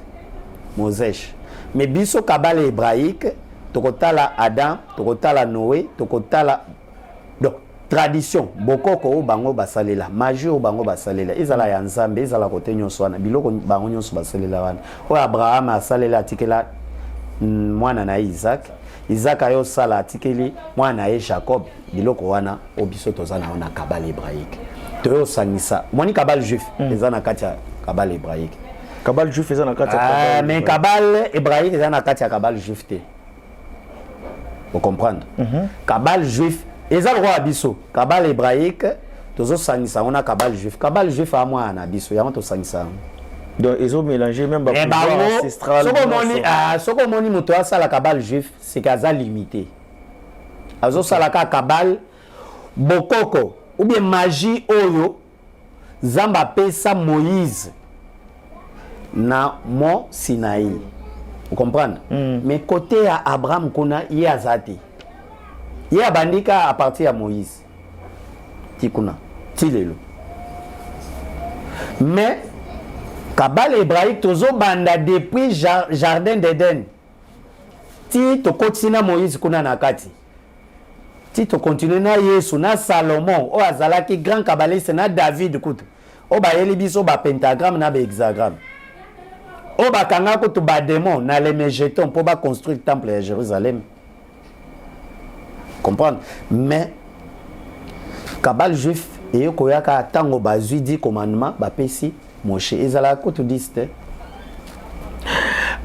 [SPEAKER 1] Moses. Mais biso kabbale hébraïque, tokotala Adam, tokotala Noé, tokotala donc tradition bokoko oyo bango basalela, magie oyo bango basalela, ezala ya Nzambe, ezala kote nyonso wana, biloko bango nyonso basalela wana, oyo Abraham asalela, atikela mwana na ye Isaac, Isaac aye osala, atikeli mwana na ye Jacob. Biloko wana oyo biso toza na yo na kabbale hébraïque, toyo osangisa. Omoni, kabbale juif eza na kati ya kabbale hébraïque.
[SPEAKER 2] Kabbale juif eza na kati ya
[SPEAKER 1] Ah,
[SPEAKER 2] kabbale
[SPEAKER 1] mais
[SPEAKER 2] hébraïque.
[SPEAKER 1] Kabbale hébraïque eza na kati ya kabbale juif te. Ocomprendre? Kabbale juif eza lokola biso kabbale hébraïque, tozosangisa yango na kabbale juif. Kabbale juif aa mwana na biso, yango tosangisa yango.
[SPEAKER 2] Donc ezo mélanger même ba
[SPEAKER 1] Eh,
[SPEAKER 2] pouvoir
[SPEAKER 1] bango
[SPEAKER 2] ancestral
[SPEAKER 1] soki omoni
[SPEAKER 2] nyonso.
[SPEAKER 1] Ah, soki omoni moto asala kabbale juif, c'est que aza limité, azosala kaka kabbale bokoko ou bien magie oyo Nzambe apesa Moïse na mont Sinaï. Ocomprendre? Mais côté ya Abraham kuna, ye aza te. Ye abandi ka à partir ya Moïse ti kuna ti lelo. Mais kabbale hébraïque, tozobanda depuis jardin d'Eden ti tokotisi na Moïse kuna na kati, ti tokontinue na Yesu, na Salomon oyo azalaki grand kabbaliste, na David kutu oyo bayeli biso bapentagramme na bahexagramme, oyo bakanga kutu badémon na Lemegeton mpo baconstruire temple ya Jérusalem. Comprendre? Mais kabbale juif eye koyaka ntango bazwi 10 commandement, bapesi Moshe, ezalaka kutu 10 te.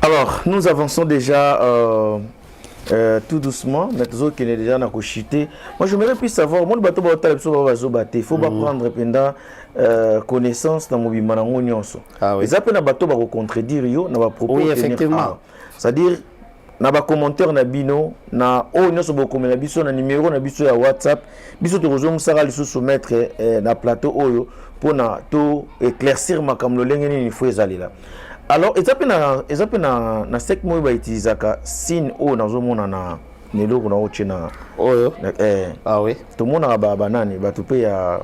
[SPEAKER 2] Alors, nous avançons déjà tout doucement, mais toujours qu'il est déjà na chuter. Moi, j'aimerais plus savoir, moi, bato ba biso ba bazoba te, il faut ba prendre pendant connaissance na mobimba nango nyonso.
[SPEAKER 1] Ah oui.
[SPEAKER 2] Eza pe na bato ba contredire yo na ba propos
[SPEAKER 1] Oui,
[SPEAKER 2] tenir
[SPEAKER 1] effectivement.
[SPEAKER 2] awa. C'est-à-dire na ba commentaire na bino, na oyo nyonso bokomela biso na numéro na biso ya WhatsApp, biso tokozongisaka lisusu maître na plateau oyo mpona to éclaircir makambo lolenge nini fo ezalela. Alors eza mpe na secte moko bautilisaka signe oyo nazomona na eloko na otie na
[SPEAKER 1] Oyo?
[SPEAKER 2] Na.
[SPEAKER 1] Ah oui.
[SPEAKER 2] Tomonaka banani, bato mpe ya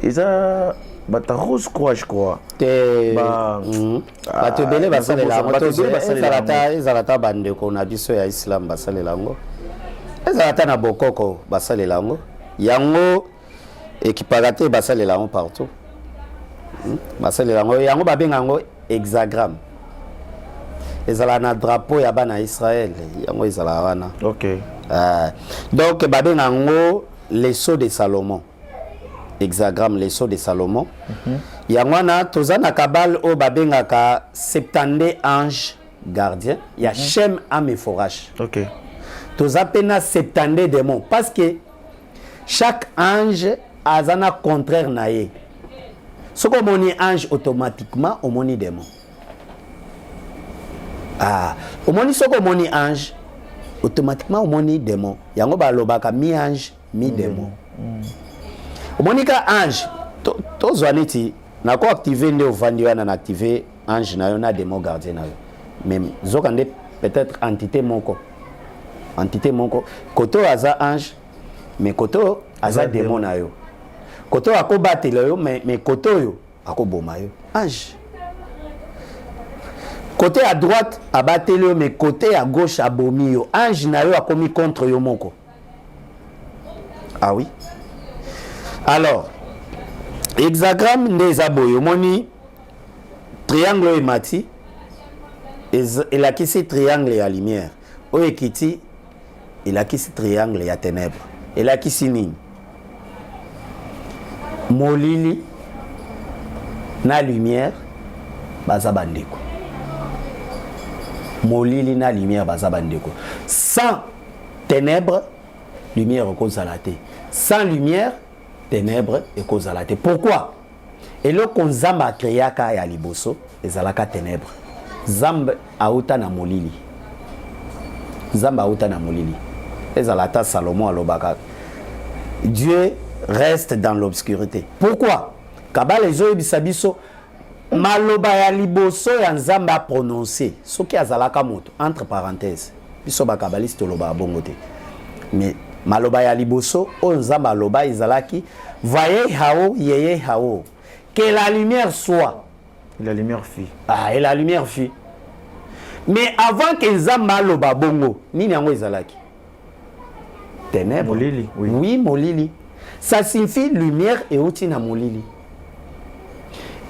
[SPEAKER 2] eza bato rose croix, je crois.
[SPEAKER 1] Te. Bato ebele basalela yango.
[SPEAKER 2] Bato ebele basalela.
[SPEAKER 1] Ezala ta bandeko na biso ya islam basalela yango, ezala ta na bokoko basalela yango, yango ekipaka te, basalela yango partout. Basalela yango, yango babenga yango hexagramme, ezala na drapeau ya bana ya Israel, yango ezalaka wana. Donc babenga yango le sceau de Salomon, hexagramme, le sceau de Salomon. Yango wana toza na kabbale oyo babengaka 72 ange gardien ya Shem Ameforash. Toza mpe na 72 démon, parce que chaque ange aza na contraire na ye. Soki omoni ange, automatiquement omoni démon. Ah, omoni, soki omoni ange, automatiquement omoni démon. Yango balobaka mi ange, mi démon. Omoni ka ange, tozwa neti nako active nde ovandi wana, na active ange na yo na démon gardien na yo, mais zoka nde peut-être entité moko, kote oyo aza ange, mais kote oyo aza
[SPEAKER 2] Aza
[SPEAKER 1] démon na yo, kote oyo akobatela yo, mais kote oyo akoboma yo. Ange côté à droite abateli yo, mais côté à gauche abomi yo. Ange na yo akomi contre yo moko. Ah oui, alors hexagramme nde eza boye. Omoni triangle oyo emati, elakisi triangle ya lumière. Oyo ekiti elakisi triangle ya ténèbre. Elakisi nini? Molili na lumière baza bandeko. Molili na lumière baza bandeko. Sans ténèbre, lumière ekozala te. Sans lumière, ténèbre ekozala te. Pourquoi? Eloko Nzambe akreaka ya liboso ezalaka ténèbre. Nzambe auta na molili. Nzambe auta na molili. Ezala ata Salomon alobaka: "Dieu reste dans l'obscurité." Pourquoi? Kabbale ezoyebisa biso maloba ya liboso ya Nzambe aprononce soki azalaka moto. Entre parenthèse, biso bakabbaliste tolobaka bongo te. Mais maloba ya liboso oyo Nzambe aloba ezalaki vaye hao yeye hao, que la lumière soit.
[SPEAKER 2] Et la lumière fut.
[SPEAKER 1] Ah, et la lumière fut. Mais avant que Nzambe aloba bongo, nini yango ezalaki? Ténèbres.
[SPEAKER 2] Molili,
[SPEAKER 1] oui. Oui, molili. Ça signifie lumière euti na molili.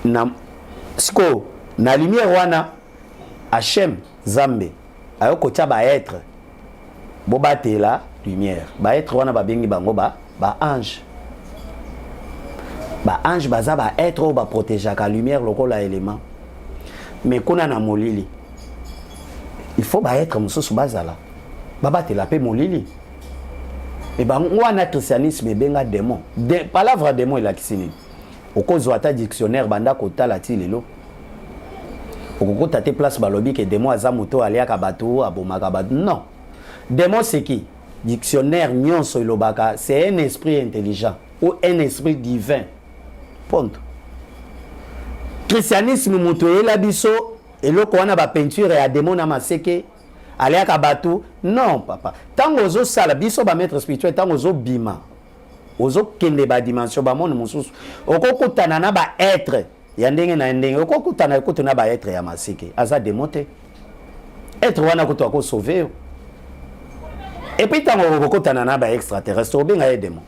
[SPEAKER 1] Na siko na lumière wana Hachem Nzambe ayo kotia ba être bobatela lumière. Ba être wana babengi bango ba ba ange. Ba ange baza ba être oyo baprotégeaka lumière lokola élément. Mais kuna na molili il faut ba être mosusu bazala babatela mpe molili. E bango wana christianisme ebenga démon. De, palavre démon elakisi nini? Okozwa ata dictionnaire banda kotala ti lelo, okokota te place balobi ke démon aza moto aliaka bato, abomaka bato. Non, démon, c'est qui? Dictionnaire nyonso elobaka c'est un esprit intelligent ou un esprit divin, ponto. Christianisme moto eyela biso eloko wana, bapeinture ya démon na maseke, aliaka bato. Non papa, ntango ozosala, biso bamaître spirituel, ntango ozobima, ozokende badimension, bamonde mosusu, okokutana na baêtre ya ndenge na ndenge. Okokutana ekutu na baêtre ya maseke, aza démon te. Être wana kutu akosauve yo. Et puis ntango okokutana na baextraterrestre, obenga ye démon?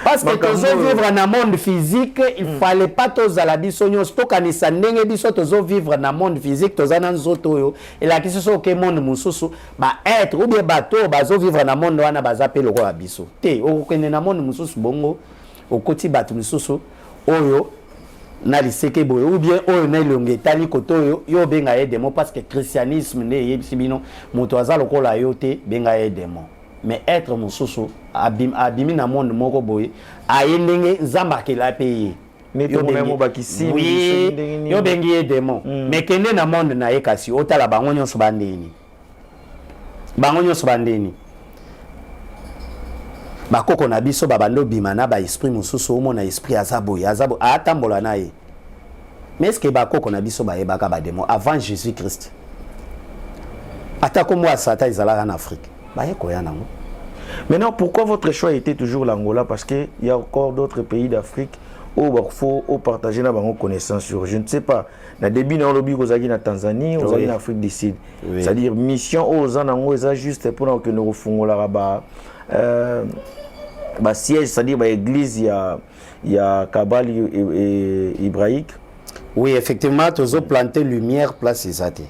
[SPEAKER 1] Parce que tozovivre na monde physique, il fallait pas tozala biso nyonso tokanisa ndenge biso tozovivre na monde physique. Toza na nzoto oyo elakisi so oke monde mosusu, baêtre ou bien bato oyo bazovivre na monde wana baza mpe lokola biso te. Okokende na monde mosusu bongo, okoti bato misusu oyo na liseke boye ou bien oyo na elongi etali kote oyo, yo obenga ye démon parce que christianisme nde eyebisi bino moto aza lokola yo te, benga ye démon. Mais être mosusu abimi, abimi na monde moko boye, aye ndenge Nzambe akela mpe ye.
[SPEAKER 2] Oui,
[SPEAKER 1] yo obengi ye démon. Mais kende na monde na ye kasi, otala bango nyonso bandeni, bango nyonso bandeni. Bakoko na biso babanda obima na baesprit mosusu, omona esprit aza boye, aza boye, atambola na ye. Mais est ce que bakoko na biso bayebaka badémon avant Jésus Christ? Ata kombo ya Satan ezalaka na Afrique, baye koya nango.
[SPEAKER 2] Maintenant, pourquoi votre choix était toujours l'Angola? Parce qu'il y a encore d'autres pays d'Afrique où il faut partager na bango connaissance sur. Je ne sais pas. Na début na lobi kozaki na Tanzanie, ozaki na Afrique du Sud. Oui. C'est-à-dire mission oyo nango eza juste pour que nous refungola ba siège, c'est-à-dire ba église ya Kabbale hébraïque.
[SPEAKER 1] Oui, effectivement, tozo planter lumière place eza te.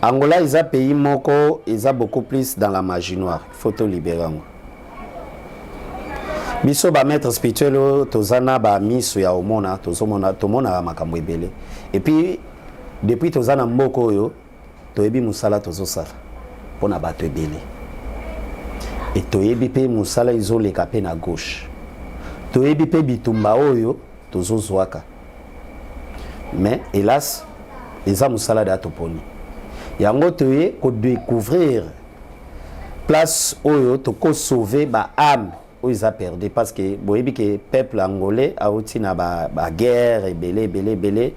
[SPEAKER 1] Angola eza pays moko eza beaucoup plus dans la magie noire. Il faut to libérer yango. Biso bamaître spirituel oyo toza na bamiso ya omona, tozomona, tomonaka makambo ebele. Et puis depuis toza na mboka oyo, toyebi mosala tozosala mpona bato ebele e toyebi mpe mosala ezoleka mpe na gauche, toyebi mpe bitumba oyo tozozwaka. Mais hélas, eza mosala da toponi yango, toye kodécouvrir place oyo tokosauve baâme oyo eza perdu, parce que boyebi ke peuple angolais auti na baguerre ba ebele ebele ebele.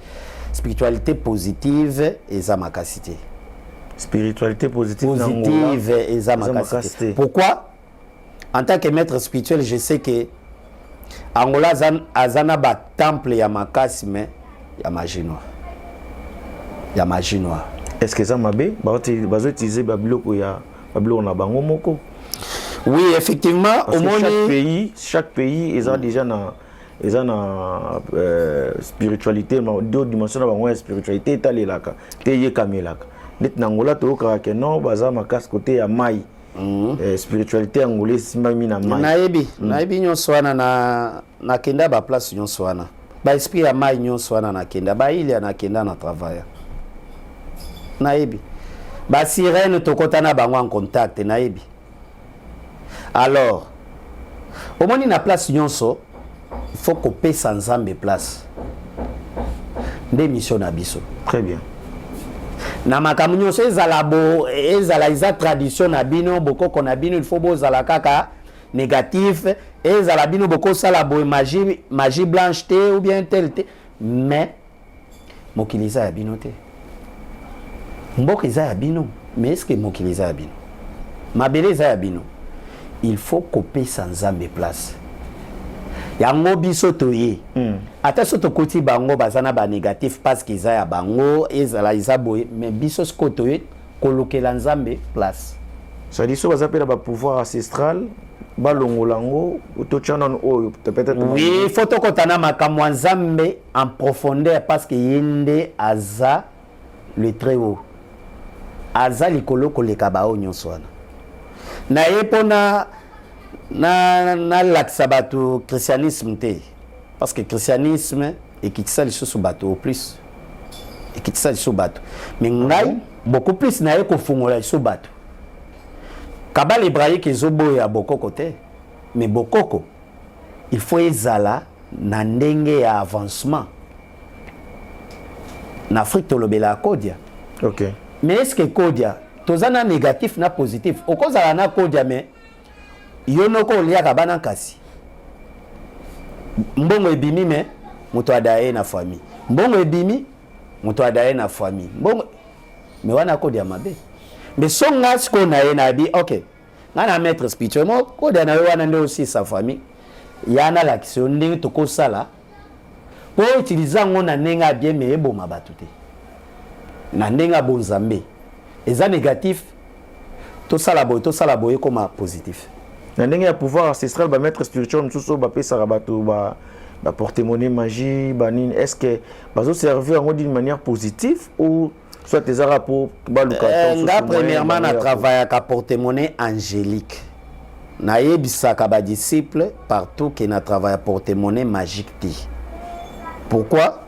[SPEAKER 1] Spiritualité positive eza makasi te.
[SPEAKER 2] Spiritualité positive?
[SPEAKER 1] Positive eza makasi te. Pourquoi? En tant que maître spirituel, je sais que Angola aza na batemple ya makasi, mais ya magie noire, ya magie noire.
[SPEAKER 2] Est ce que eza mabe? Bazoutilize babiloko ya babiloko na bango moko.
[SPEAKER 1] Oui, effectivement.
[SPEAKER 2] Parce que chaque pays eza déjà na eza na spiritualité, deux dimension na bango ya spiritualité etalelaka te, eyekamelaka. Neti na Angola toyokaka ke non, baza makasi kote ya mai. Spiritualité ya Angola esimbami na mai.
[SPEAKER 1] Nayebi, nayebi nyonso wana. Na nakenda baplace nyonso wana, baesprit ya mai nyonso wana nakenda, bailia nakenda na travail, nayebi basirene, tokɔta na bango en contact, nayebi. Alors omoni, na place nyonso il faut kopesa Nzambe place, nde mission na biso.
[SPEAKER 2] Très bien.
[SPEAKER 1] Na makambo nyonso, ezala bo ezala eza tradition na bino, bokoko na bino, il faut bozala kaka négatif, ezala bino bokosala boye, magie, magie blanche te ou bien tel te. Mais mokili eza ya bino te, mboka eza ya bino, mais est ce que mokili eza ya bino? Mabele eza ya bino. Il faut kopesa Nzambe place. Yango biso toye. Ata so tokoti, bango baza na banégatif parce que eza ya bango, ezala eza boye, mais biso sikoyo toye kolukela Nzambe place.
[SPEAKER 2] C'est-à-dire so baza mpe na bapouvoir ancestral, balongola yango, totya nano oyo peut-être.
[SPEAKER 1] Oui, faut tokota na makambo ya Nzambe en profondeur, parce que ye nde aza le très haut, aza likolo koleka bao nyonso wana. Na ye mpona nalakisa bato christianisme te, parce que christianisme ekitisa lisusu bato au plus, ekitisa lisusu bato. Mais ngai beaucoup plus naye kofungola lisusu bato. Kabbale hébraïque ezoboya bokoko te, mais bokoko il faut ezala na ndenge ya avancement. Na Afrique tolobelaka kodia. Mais est ce que kodia toza na négatif na positif? Okozala na kodia, mais yo noko oliaka bana, kasi mbongo ebimi, mais moto adaye na famille, mbongo ebimi, moto adaye na famille, mbongo mais wana kodia mabe. Mais so nga sikoyo na ye nayebi, ok, nga na maître spirituel mo kodia na yo wana nde osisa famille ya, nalakisa yo ndenge tokosala po utilize yango na ndenge ya bien, mais eboma bato te. Na ndenge ya bonzambe eza négatif, tosala boye, tosala boye, ekoma positif.
[SPEAKER 2] Na ndenge ya pouvoir ancestral, bamaître spirituel mosusu oyo bapesaka bato baporte-monnaie, magie, banini, est ce que bazoservir yango d'une manière positive ou soit ezaka po baluka?
[SPEAKER 1] Nga premièrement na travaillaka porte-monnaie angélique. Nayebisaka badisciple partout ke na travailla porte-monnaie magique te. Pourquoi?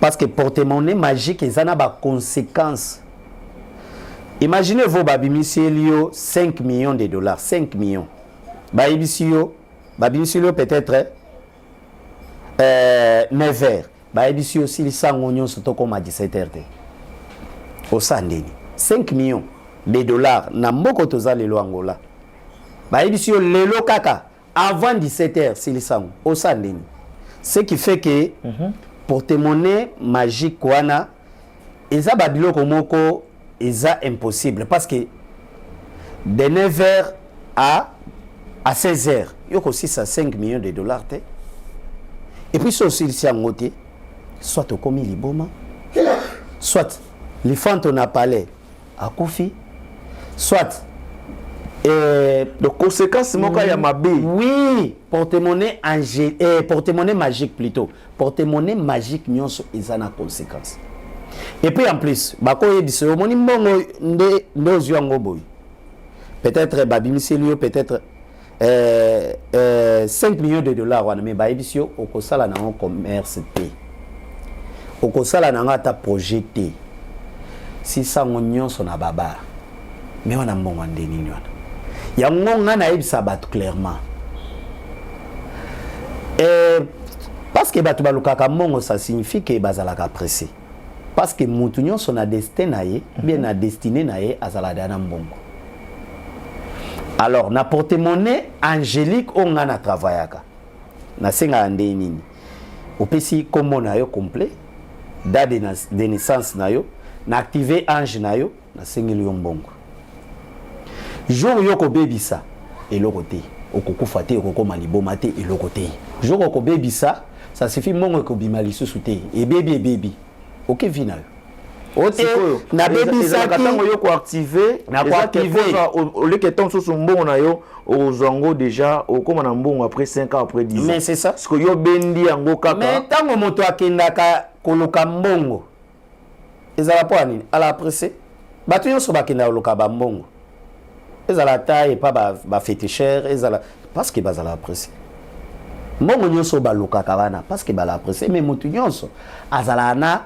[SPEAKER 1] Parce que porte-monnaie magique eza na baconséquence. Imaginez vous, babimiseli yo 5 millions de dollars, 5 millions, bayebisi yo, babimiseli yo peut-être 9 heures, bayebisi yo silisa yango nyonso, tokóma 17 heures te. Osala ndeni 5 millions de dollars na mboka toza lelo, Angola? Bayebisi yo lelo kaka avant 17 heures silisa yango, osala ndeni? Ce qui fait que porte-monnaie magique wana eza babiloko moko eza impossible, parce que de 9 heures à 16 heures yo kosisa 5 millions de dollars te. Et puis so osilisi yango te, soit okomi liboma, soit lifanto na palais akufi, soit
[SPEAKER 2] Donc conséquence moko ya mabe.
[SPEAKER 1] Oui, porte-monnaie angé porte-monnaie magique plutôt, porte-monnaie magique nyonso eza na conséquence. Et puis en plus bakoyebisa yo, omoni mbongo nde nde ozwi yango boye, peut-être babimiseli yo peut-être 5 millions de dollars wana, mais bayebisi yo okosala nango commerce te, okosala nango ata projet te, sisango nyonso na babar. Mais wana mbongo nde nini wana? Yango nga nayebisa bato clairement, parce que bato balukaka mbongo, ça signifie ke bazalaka pressé, parce que mutu nyonso na destin na ye, bien na destinée na ye, azalaka na mbongo. Alors na porte-monnaie angélique oyo nga na travaillaka, nasengaka nde nini? Opesi nkombo na yo complet, date de naissance na yo, na active ange na yo, nasengeli yo mbongo. Jour yo kobebisa eloko te, okokufa te, okokóma liboma te, eloko te. Jour okobebisa, ça suffit, mbongo ekobima lisusu te, ebebi, ebebi, okevi na yo ote.
[SPEAKER 2] Nabebisaki ntango yo koactive.
[SPEAKER 1] Na koactive.
[SPEAKER 2] Oleke ntango mosusu mbongo na yo ozwa yango déjà, okóma na mbongo après 5 ans, après 10 ans.
[SPEAKER 1] Mais c'est ça.
[SPEAKER 2] Parce que yo bendi yango kaka.
[SPEAKER 1] Mais ntango moto akendaka koluka mbongo, ezala mpo ya nini? Ala pressé. Bato nyonso bakendaka koluka bambongo, ezala ata epa baféticheur, ezala parce que bazala pressé. Mbongo nyonso balukaka wana parce que bala pressé. Mais moto nyonso azala na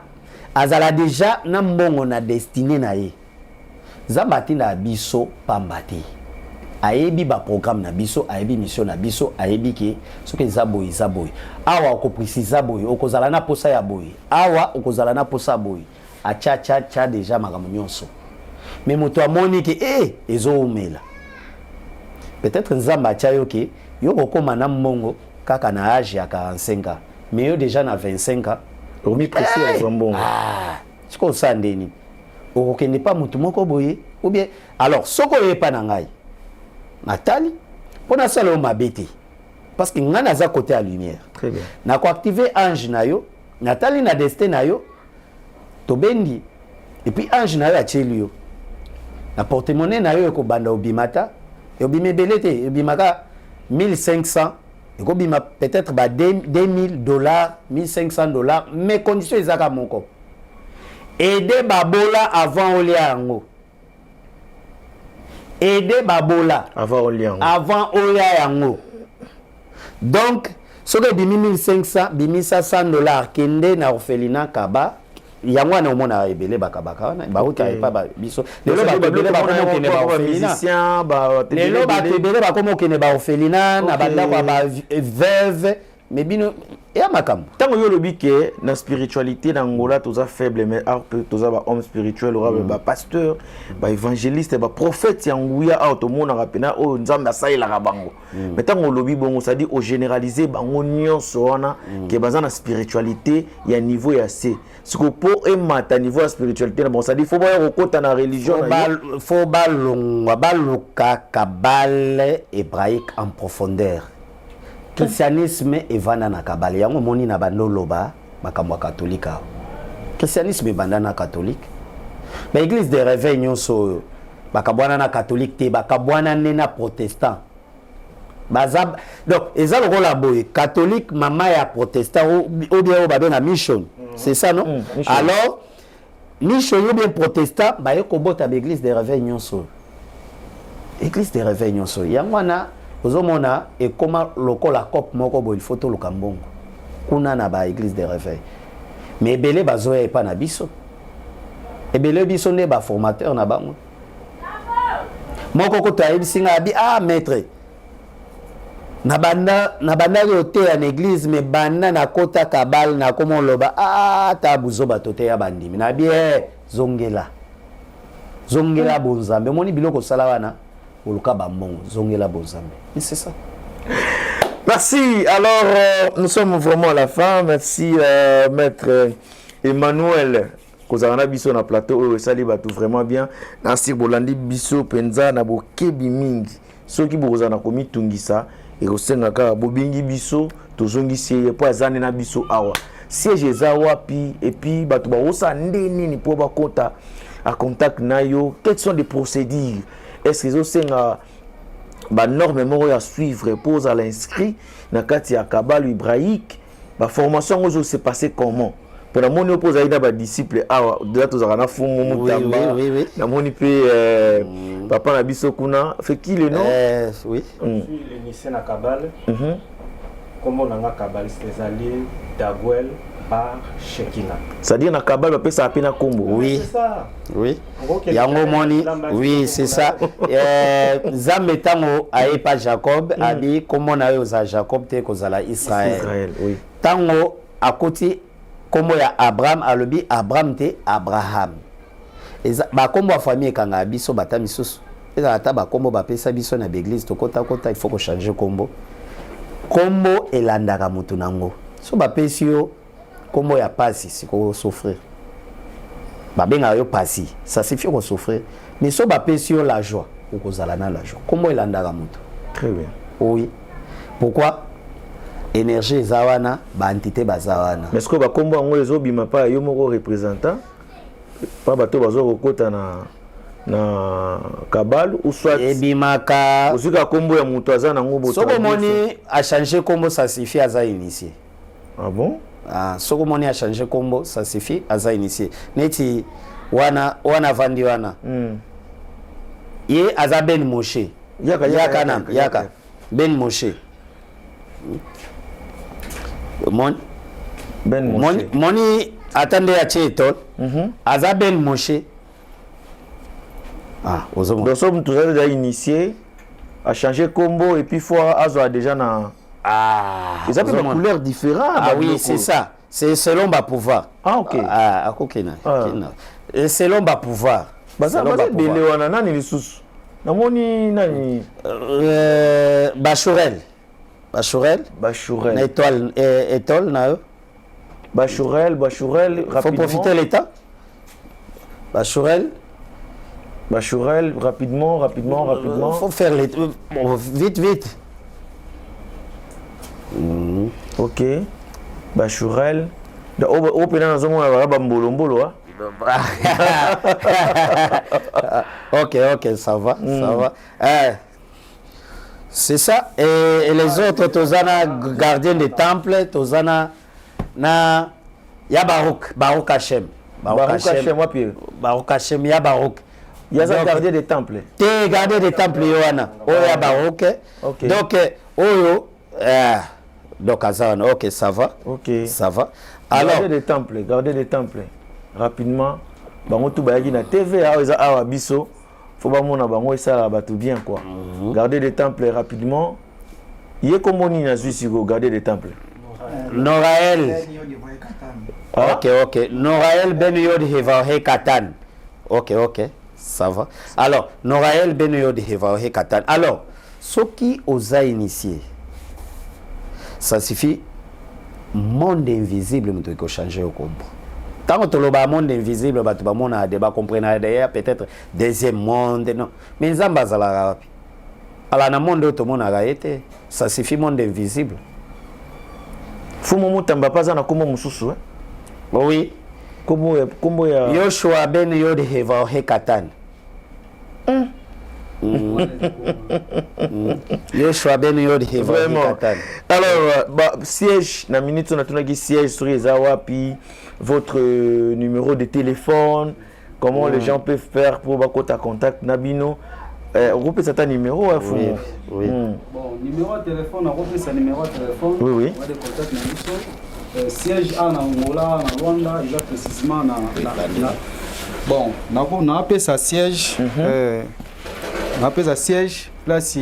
[SPEAKER 1] azala déjà na mbongo na destinée na ye. Nzambe atindaka biso pamba te. Ayebi baprogramme na biso, ayebi mission na biso, ayebi ke soki eza boye, eza boye awa, okoprécisa boye, okozala na posa ya boye awa, okozala na posa boye. Atya tya tya déjà makambo nyonso. Mais moto amoni ke e ezowumela, peut-être Nzambe atya yo ke yo kokóma na mbongo kaka na age ya 45 ans, mais yo déjà na 25 ans
[SPEAKER 2] omi pressé azwa mbongo.
[SPEAKER 1] Ah, sikoyo osala ndeni? Okokende pa motu moko boye ou bien alors soki oye epa na ngai, natali mpo nasala yo mabe te, parce que ngai naza côté ya lumière.
[SPEAKER 2] Très bien.
[SPEAKER 1] Nakoactive ange na yo, natali na destin na yo, tobendi, et puis ange na yo atieli yo na porte-monnaie na yo, ekobanda obima ta, ebima ebele te, ebimaka 1500, ekobima peut-être ba 2000 $, 1500 $, mais condition ezaka moko: aide babola avant olia yango, aide babola
[SPEAKER 2] avant olia yango.
[SPEAKER 1] Avant oya yango. Donc soki ebimi 1500, bimisa 100 $, kende na orphelinat, kaba yango wana. Omonaka ebele bakabaka wana bauta epa biso. Lelo bato ebele bakoma okende baorphelinat, lelo bato ebele bakoma okende baorphelinat na bandako ya baveuve. Mais bino eya makambo.
[SPEAKER 2] Ntango yo olobi ke na spiritualité na Angola toza faible, mais awa mpe toza bahomme spirituel oyo, bapasteur, baévangéliste, baprophète ya nguya awa tomonaka mpena oyo Nzambe asalelaka bango. Mais ntango olobi bongo, c'est-à-dire ogénéralise bango nyonso wana ke baza na spiritualité ya niveau ya se. Siko mpo emata niveau ya spiritualité na bango, c'est-à-dire faut baya kokota na religion na yo?
[SPEAKER 1] Faut balongwa, baluka kabbale hébraïque en profondeur. Christianisme evanda na kabbale. Yango omoni na bando oloba makambo ya katolike awa. Christianisme ebanda na catholique. Baéglise de réveil nyonso oyo bakabwana na catholique te, bakabwana nde na protestant. Baza donc eza lokola boye: catholique mama ya protestant, ou bien oyo babenga mission, c'est ça, non?
[SPEAKER 2] Mission.
[SPEAKER 1] Alors mission ou bien protestant baye kobota baéglise de réveil nyonso oyo. Église de réveil nyonso oyo, yango wana ozomona ekóma lokola cope moko boye. Il faut toluka mbongo kuna na baéglise de réveil, mais ebele bazoya epa na biso, ebele biso nde baformateur na bango. Moko kutu ayebisi ngai, abi: "Ah maître, na nabandaki oteya na église, mais banda nakota kabbale, nakoma oloba ata buzoba toteya bandimi." Nabi e zongela, zongela bonzambe. Omoni biloko osala wana, oluka bambongo, zongela bonzambe. Mais c'est ça.
[SPEAKER 2] Merci. Alors, nous sommes vraiment à la fin. Merci, Maître Emmanuel. Kozala na biso na plateau oyo esali bato vraiment bien. Nasir bolandi biso mpenza na bokebi mingi. Soki bokozala na komitungisa, ekosenga kaka bobengi biso, tozongisi ye mpo aza nde na biso awa. Siège eza wapi? Et puis bato bakosala nde nini mpo bakota a contact na yo? Quelles sont des procédures? Est ce que ezosenga banorme moko ya suivre mpo ozala inscrit na kati ya kabbale hébraïque? Baformation yango ezose passe comment? Mpo namoni yo mpo ozali na badisciple awa deja. Tozalaka na fumu Mutamba, namoni mpe papa na biso kuna fekile, non?
[SPEAKER 1] Oui.
[SPEAKER 3] Suis l'initié na kabbale. Kombo na nga kabbaliste ezali Daguel Bar Shekina.
[SPEAKER 2] C'est-à-dire na kabbale bapesaka mpe na kombo?
[SPEAKER 1] Oui.
[SPEAKER 3] C'est ça.
[SPEAKER 1] Oui.
[SPEAKER 3] Okokende
[SPEAKER 1] yango moni.
[SPEAKER 3] Nzambe
[SPEAKER 1] Oui, c'est ça. Nzambe ntango ayepa Jacob, abi kombo na yo oza Jacob te, kozala Israel.
[SPEAKER 2] Israël, oui.
[SPEAKER 1] Ntango akoti kombo ya Abraham, alobi Abraham te, Abraham. Eza bakombo ya famille ekangaka biso. Bata misusu ezala ata bakombo bapesa biso na baeglise, tokotakota, il faut kochange kombo. Kombo elandaka motu nango. So bapesi yo kombo ya pasi, sikoyo osouffrir, babengaka yo pasi, ça suffit kosouffrir. Mais so bapesi yo la joie, okozala na la joie. Kombo elandaka motu.
[SPEAKER 2] Très bien.
[SPEAKER 1] Oui, pourquoi? Énergie eza wana, baentité baza wana.
[SPEAKER 2] Mais sikoyo bakombo yango ezobima pa yo moko représentant, pa bato baza kokota na kabbale, ou soit
[SPEAKER 1] ebimaka
[SPEAKER 2] ozwi kaka kombo ya moto aza nango?
[SPEAKER 1] Soki omoni achange kombo, ça suffit, aza initié.
[SPEAKER 2] Ah bon?
[SPEAKER 1] Ah, soki omoni achange kombo, ça suffit, aza initié. Neti wana wana avandi wana, ye aza Ben Moshe.
[SPEAKER 2] Yaka, yaka,
[SPEAKER 1] yaka na
[SPEAKER 2] yaka,
[SPEAKER 1] yaka,
[SPEAKER 2] yaka.
[SPEAKER 1] Ben Moshe, moni
[SPEAKER 2] Ben
[SPEAKER 1] moni,
[SPEAKER 2] Moshe.
[SPEAKER 1] Moni ata nde atie étole, aza Ben Moshe. Ah, ozomona.
[SPEAKER 2] Donc so moto aza déjà initié, a changé kombo, et puis faut azwa déjà na
[SPEAKER 1] Ah,
[SPEAKER 2] eza mpe
[SPEAKER 1] ozomona.
[SPEAKER 2] bacouleur différent.
[SPEAKER 1] Ah oui, c'est ça. C'est selon ba pouvoir.
[SPEAKER 2] Ah, ok.
[SPEAKER 1] Ah, akokena.
[SPEAKER 2] Ah.
[SPEAKER 1] Kena. Et selon ba pouvoir.
[SPEAKER 2] Baza
[SPEAKER 1] Selon
[SPEAKER 2] baza
[SPEAKER 1] ba pouvoir.
[SPEAKER 2] ebele wana. Nani lisusu namoni? Nani?
[SPEAKER 1] Bachurel. Bachurel. Na
[SPEAKER 2] Bachurel.
[SPEAKER 1] Étoile, étoile na eux.
[SPEAKER 2] Bachurel, Bachurel.
[SPEAKER 1] Faut
[SPEAKER 2] Rapidement.
[SPEAKER 1] profiter l'état. Bachurel.
[SPEAKER 2] Bachurel, rapidement, rapidement, rapidement.
[SPEAKER 1] Faut faire les, bon, vite, vite.
[SPEAKER 2] Ok, Bachurel. Oyo mpena nazomona baka bambolombolo, ah.
[SPEAKER 1] Ok, ça va, ça va. Eh, c'est ça. Et les autres, tozana gardien de temple, tozana na ya Baruch, Baruch Hashem.
[SPEAKER 2] Baruch Hashem, wapi?
[SPEAKER 1] Baruch Hashem, ya Baruch.
[SPEAKER 2] Yaza
[SPEAKER 1] Donc,
[SPEAKER 2] gardien de temple.
[SPEAKER 1] Te, gardien de temple yo wana. Oyo ya Baruch.
[SPEAKER 2] Ok.
[SPEAKER 1] Donc oyo donc aza wana. Ok, ça va.
[SPEAKER 2] Ok.
[SPEAKER 1] Ça va. Alors,
[SPEAKER 2] gardien de temple, gardien de temple. Rapidement, bango tu bayaki na TV awa, eza awa biso. Faut bamona bango, esala bato bien quoi. Gardien de temple, rapidement. Ye kombo nini azwi sikoyo, gardien de temple?
[SPEAKER 1] Noraël.
[SPEAKER 2] Ah.
[SPEAKER 1] Ok. Noraël Ben Yod Hevahe Katan. Ok. Ça va. Alors, Noraël Ben Yod Hevahe Katan. Alors, soki oza initié, ça suffit. Monde invisible, moto ekochange okombo. Ntango toloba monde invisible, bato bamona de bacomprena d'ailleurs peut-être deuxième monde, non. Mais Nzambe azalaka wapi? Ala na monde oyo tomonaka ye te. Ça suffit, monde invisible.
[SPEAKER 2] Fumu Mutamba mpe aza na kombo mosusu, eh?
[SPEAKER 1] Oui.
[SPEAKER 2] Kombo ya
[SPEAKER 1] Yoshua Ben Yod Hevahe Katan. Yoshua Ben Yod Hevahe
[SPEAKER 2] Vraiment.
[SPEAKER 1] Katan.
[SPEAKER 2] Alors, bah, siège, na minute on a siège sur eza wapi, votre numéro de téléphone, comment les gens peuvent faire pour bakota contact na bino. Okopesa ta numéro, hein, Fumu.
[SPEAKER 1] Oui.
[SPEAKER 4] Bon, numéro ya téléphone, nakopesa numéro ya téléphone.
[SPEAKER 2] Oui.
[SPEAKER 4] Wa de contact na biso. Siège a na Angola, na Luanda, eza précisément na bon, napesa siège, napesa siège place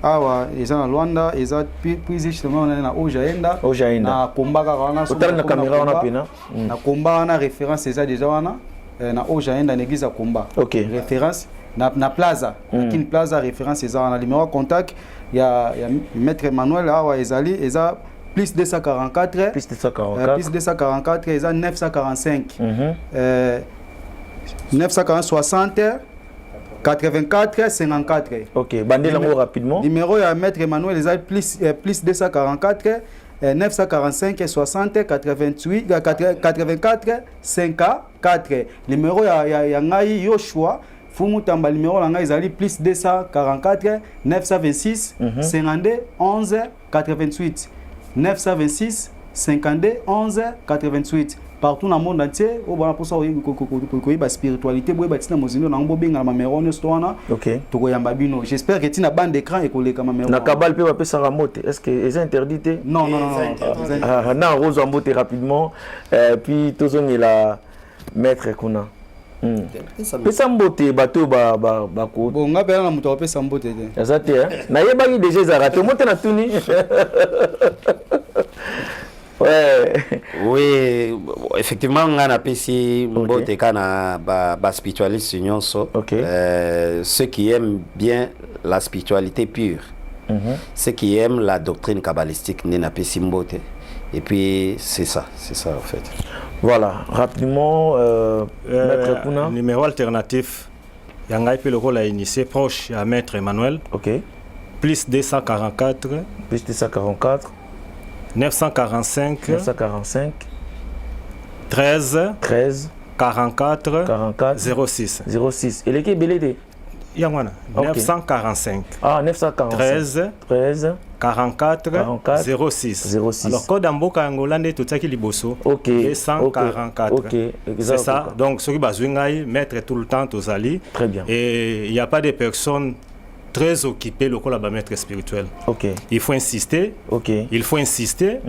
[SPEAKER 4] awa eza na Luanda, eza précisément na Ojaenda.
[SPEAKER 2] Ojaenda.
[SPEAKER 4] Na komba kaka wana.
[SPEAKER 2] Otali na caméra wana pena.
[SPEAKER 4] Na komba wana, référence eza déjà wana, na Ojaenda, na église ya Komba. Référence na plaza, na Kin Plaza, référence eza wana. Numéro ya contact ya maître Emmanuel awa ezali, eza plus 244.
[SPEAKER 2] Plus 244.
[SPEAKER 4] Plus 244, eza 945, 940 60 84 54.
[SPEAKER 2] Ok, bandela yango rapidement.
[SPEAKER 4] Numéro ya maître Emmanuel eza plus 244 945 60 88 84 54. Numéro ya ngai Yoshua Fumu Tamba, numéro na ngai ezali plus 244 926 52 11 88, 926 52 11 88. Partout na monde entier oyo bana mposa koyeba spiritualité, boyeba ntina mozindo nango, bobengana mamero nyonso to wana. Tokoyamba bino. J'espère que ntina bande d'écran ekoleka mamero.
[SPEAKER 2] Na kabale mpe bapesaka mbote, est ce que eza interdit te?
[SPEAKER 4] Non, non, non, non.
[SPEAKER 2] Ah, na ozwa mbote rapidement, puis tozongela maître kuna. Pesa mbote bato oyo bako
[SPEAKER 4] Bon, nga mpe na moto akopesa mbote te.
[SPEAKER 2] Aza te, hein? Nayebaki déjà ezalaka te, mo te natuni, ouais.
[SPEAKER 1] Oui, effectivement, nga napesi mbote ka na baspiritualiste nyonso. Ceux qui aiment bien la spiritualité pure, ceux qui aiment la doctrine kabbalistique, nde napesi mbote. Et puis c'est ça, c'est ça en fait.
[SPEAKER 2] Voilà, rapidement, maître kuna.
[SPEAKER 3] Numéro alternatif ya ngai mpe lokola initié proche ya maître Emmanuel. Plus 244.
[SPEAKER 2] Plus 244.
[SPEAKER 3] 945.
[SPEAKER 2] 945.
[SPEAKER 3] 13.
[SPEAKER 2] 13.
[SPEAKER 3] 44.
[SPEAKER 2] 44.
[SPEAKER 3] 06.
[SPEAKER 2] 06. Eleki ebele te.
[SPEAKER 3] Yango wana. 945.
[SPEAKER 2] Ah, 945.
[SPEAKER 3] 13.
[SPEAKER 2] 13.
[SPEAKER 3] 44.
[SPEAKER 2] 44.
[SPEAKER 3] 06.
[SPEAKER 2] 06.
[SPEAKER 3] Alors code ya mboka ya Angola nde totiaki liboso. 244. C'est ça. Donc soki bazwi ngai, maître, tout le temps tozali.
[SPEAKER 2] Très bien.
[SPEAKER 3] Et il y a pas de personnes très occupées lokola bamaître spirituel. Il faut insister. Il faut insister.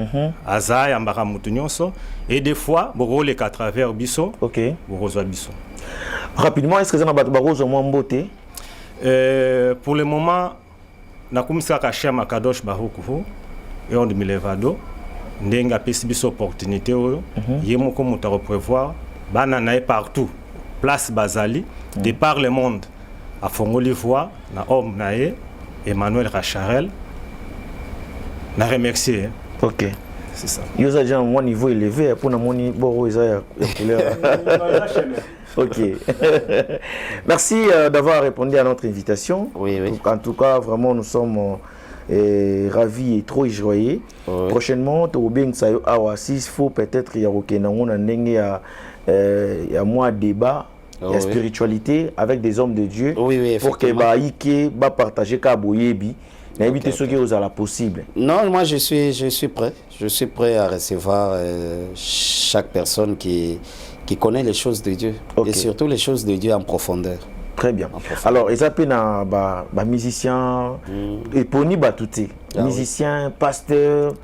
[SPEAKER 3] Aza yambaka motu nyonso et des fois bokoleka à travers biso. Bokozwa biso.
[SPEAKER 2] Rapidement, est ce que eza na bato bakozwa mwa mbote?
[SPEAKER 3] Pour le moment, nakumisi kaka Shem Akadosh Barukuhu Eonde Milevado, ndenge apesi biso opportunité oyo. Ye moko moto akoprévoir bana na ye partout place bazali, de par le monde. Afongoli voix na homme na ye Emmanuel Racharel, na remercier. C'est ça.
[SPEAKER 2] Yo oza déjà na mwa niveau élevé, mpo namoni boro eza ya couleur. Ok. Merci d'avoir répondu à notre invitation.
[SPEAKER 1] Oui.
[SPEAKER 2] En tout cas, vraiment, nous sommes ravis et trop joyeux. Prochainement, tobengisa yo awa, s'il faut peut-être ya kokende yango na ndenge ya mwa débat ya spiritualité avec des hommes de Dieu pour que
[SPEAKER 1] effectivement.
[SPEAKER 2] Baike ba partager ka boyebi, nayebi te soki ozala possible.
[SPEAKER 1] Non, moi je suis prêt. Je suis prêt à recevoir chaque personne qui connaît les choses de Dieu. Et surtout les choses de Dieu en profondeur.
[SPEAKER 2] Très bien.
[SPEAKER 1] En profondeur.
[SPEAKER 2] Alors, eza mpe na ba musicien eponi bato te, musicien, pasteur,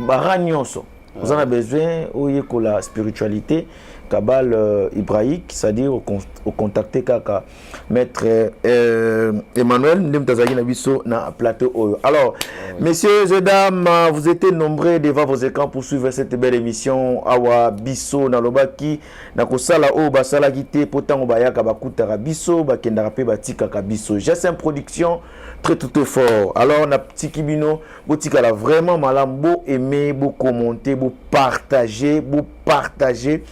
[SPEAKER 2] bara nyonso oza na besoin oyekola spiritualité, kabbale hébraïque, c'est-à-dire ocontacte kaka maître Emmanuel nde moto azalaki na biso na plateau oyo. Alors, messieurs et dames, vous étiez nombreux devant vos écrans pour suivre cette belle émission Awa Biso. Nalobaki nakosala oyo basalaki te, mpo ntango bayaka bakutaka biso, bakendaka mpe batikaka biso. GSM Production, très tout très fort. Alors natiki bino, botikala vraiment malamu, bo aimer, bo commenter, bo partager, bo partager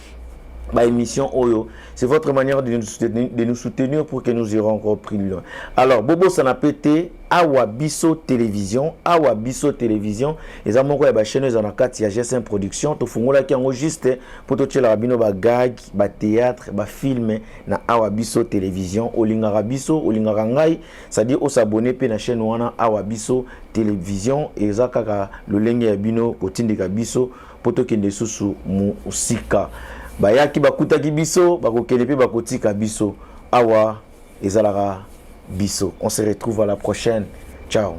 [SPEAKER 2] ba émission oyo. C'est votre manière de nous soutenir pour que nous irons encore plus loin. Alors bobosana pe te, Awa Biso Télévision, Awa Biso Télévision eza moko ya ba chaîne eza na kati ya GSM Production. Tofungolaki yango juste mpo totielaka bino ba gag, ba théâtre, ba film na Awa Biso Télévision. Olingaka biso, olingaka ngai, c'est-à-dire osabone mpe na chaîne wana Awa Biso Télévision. Eza kaka lolenge ya bino kotindika biso mpo tokende susu mosika. Bayaki bakutaki biso, bakokende mpe bakotika biso. Awa ezalaka biso. On se retrouve à la prochaine. Ciao.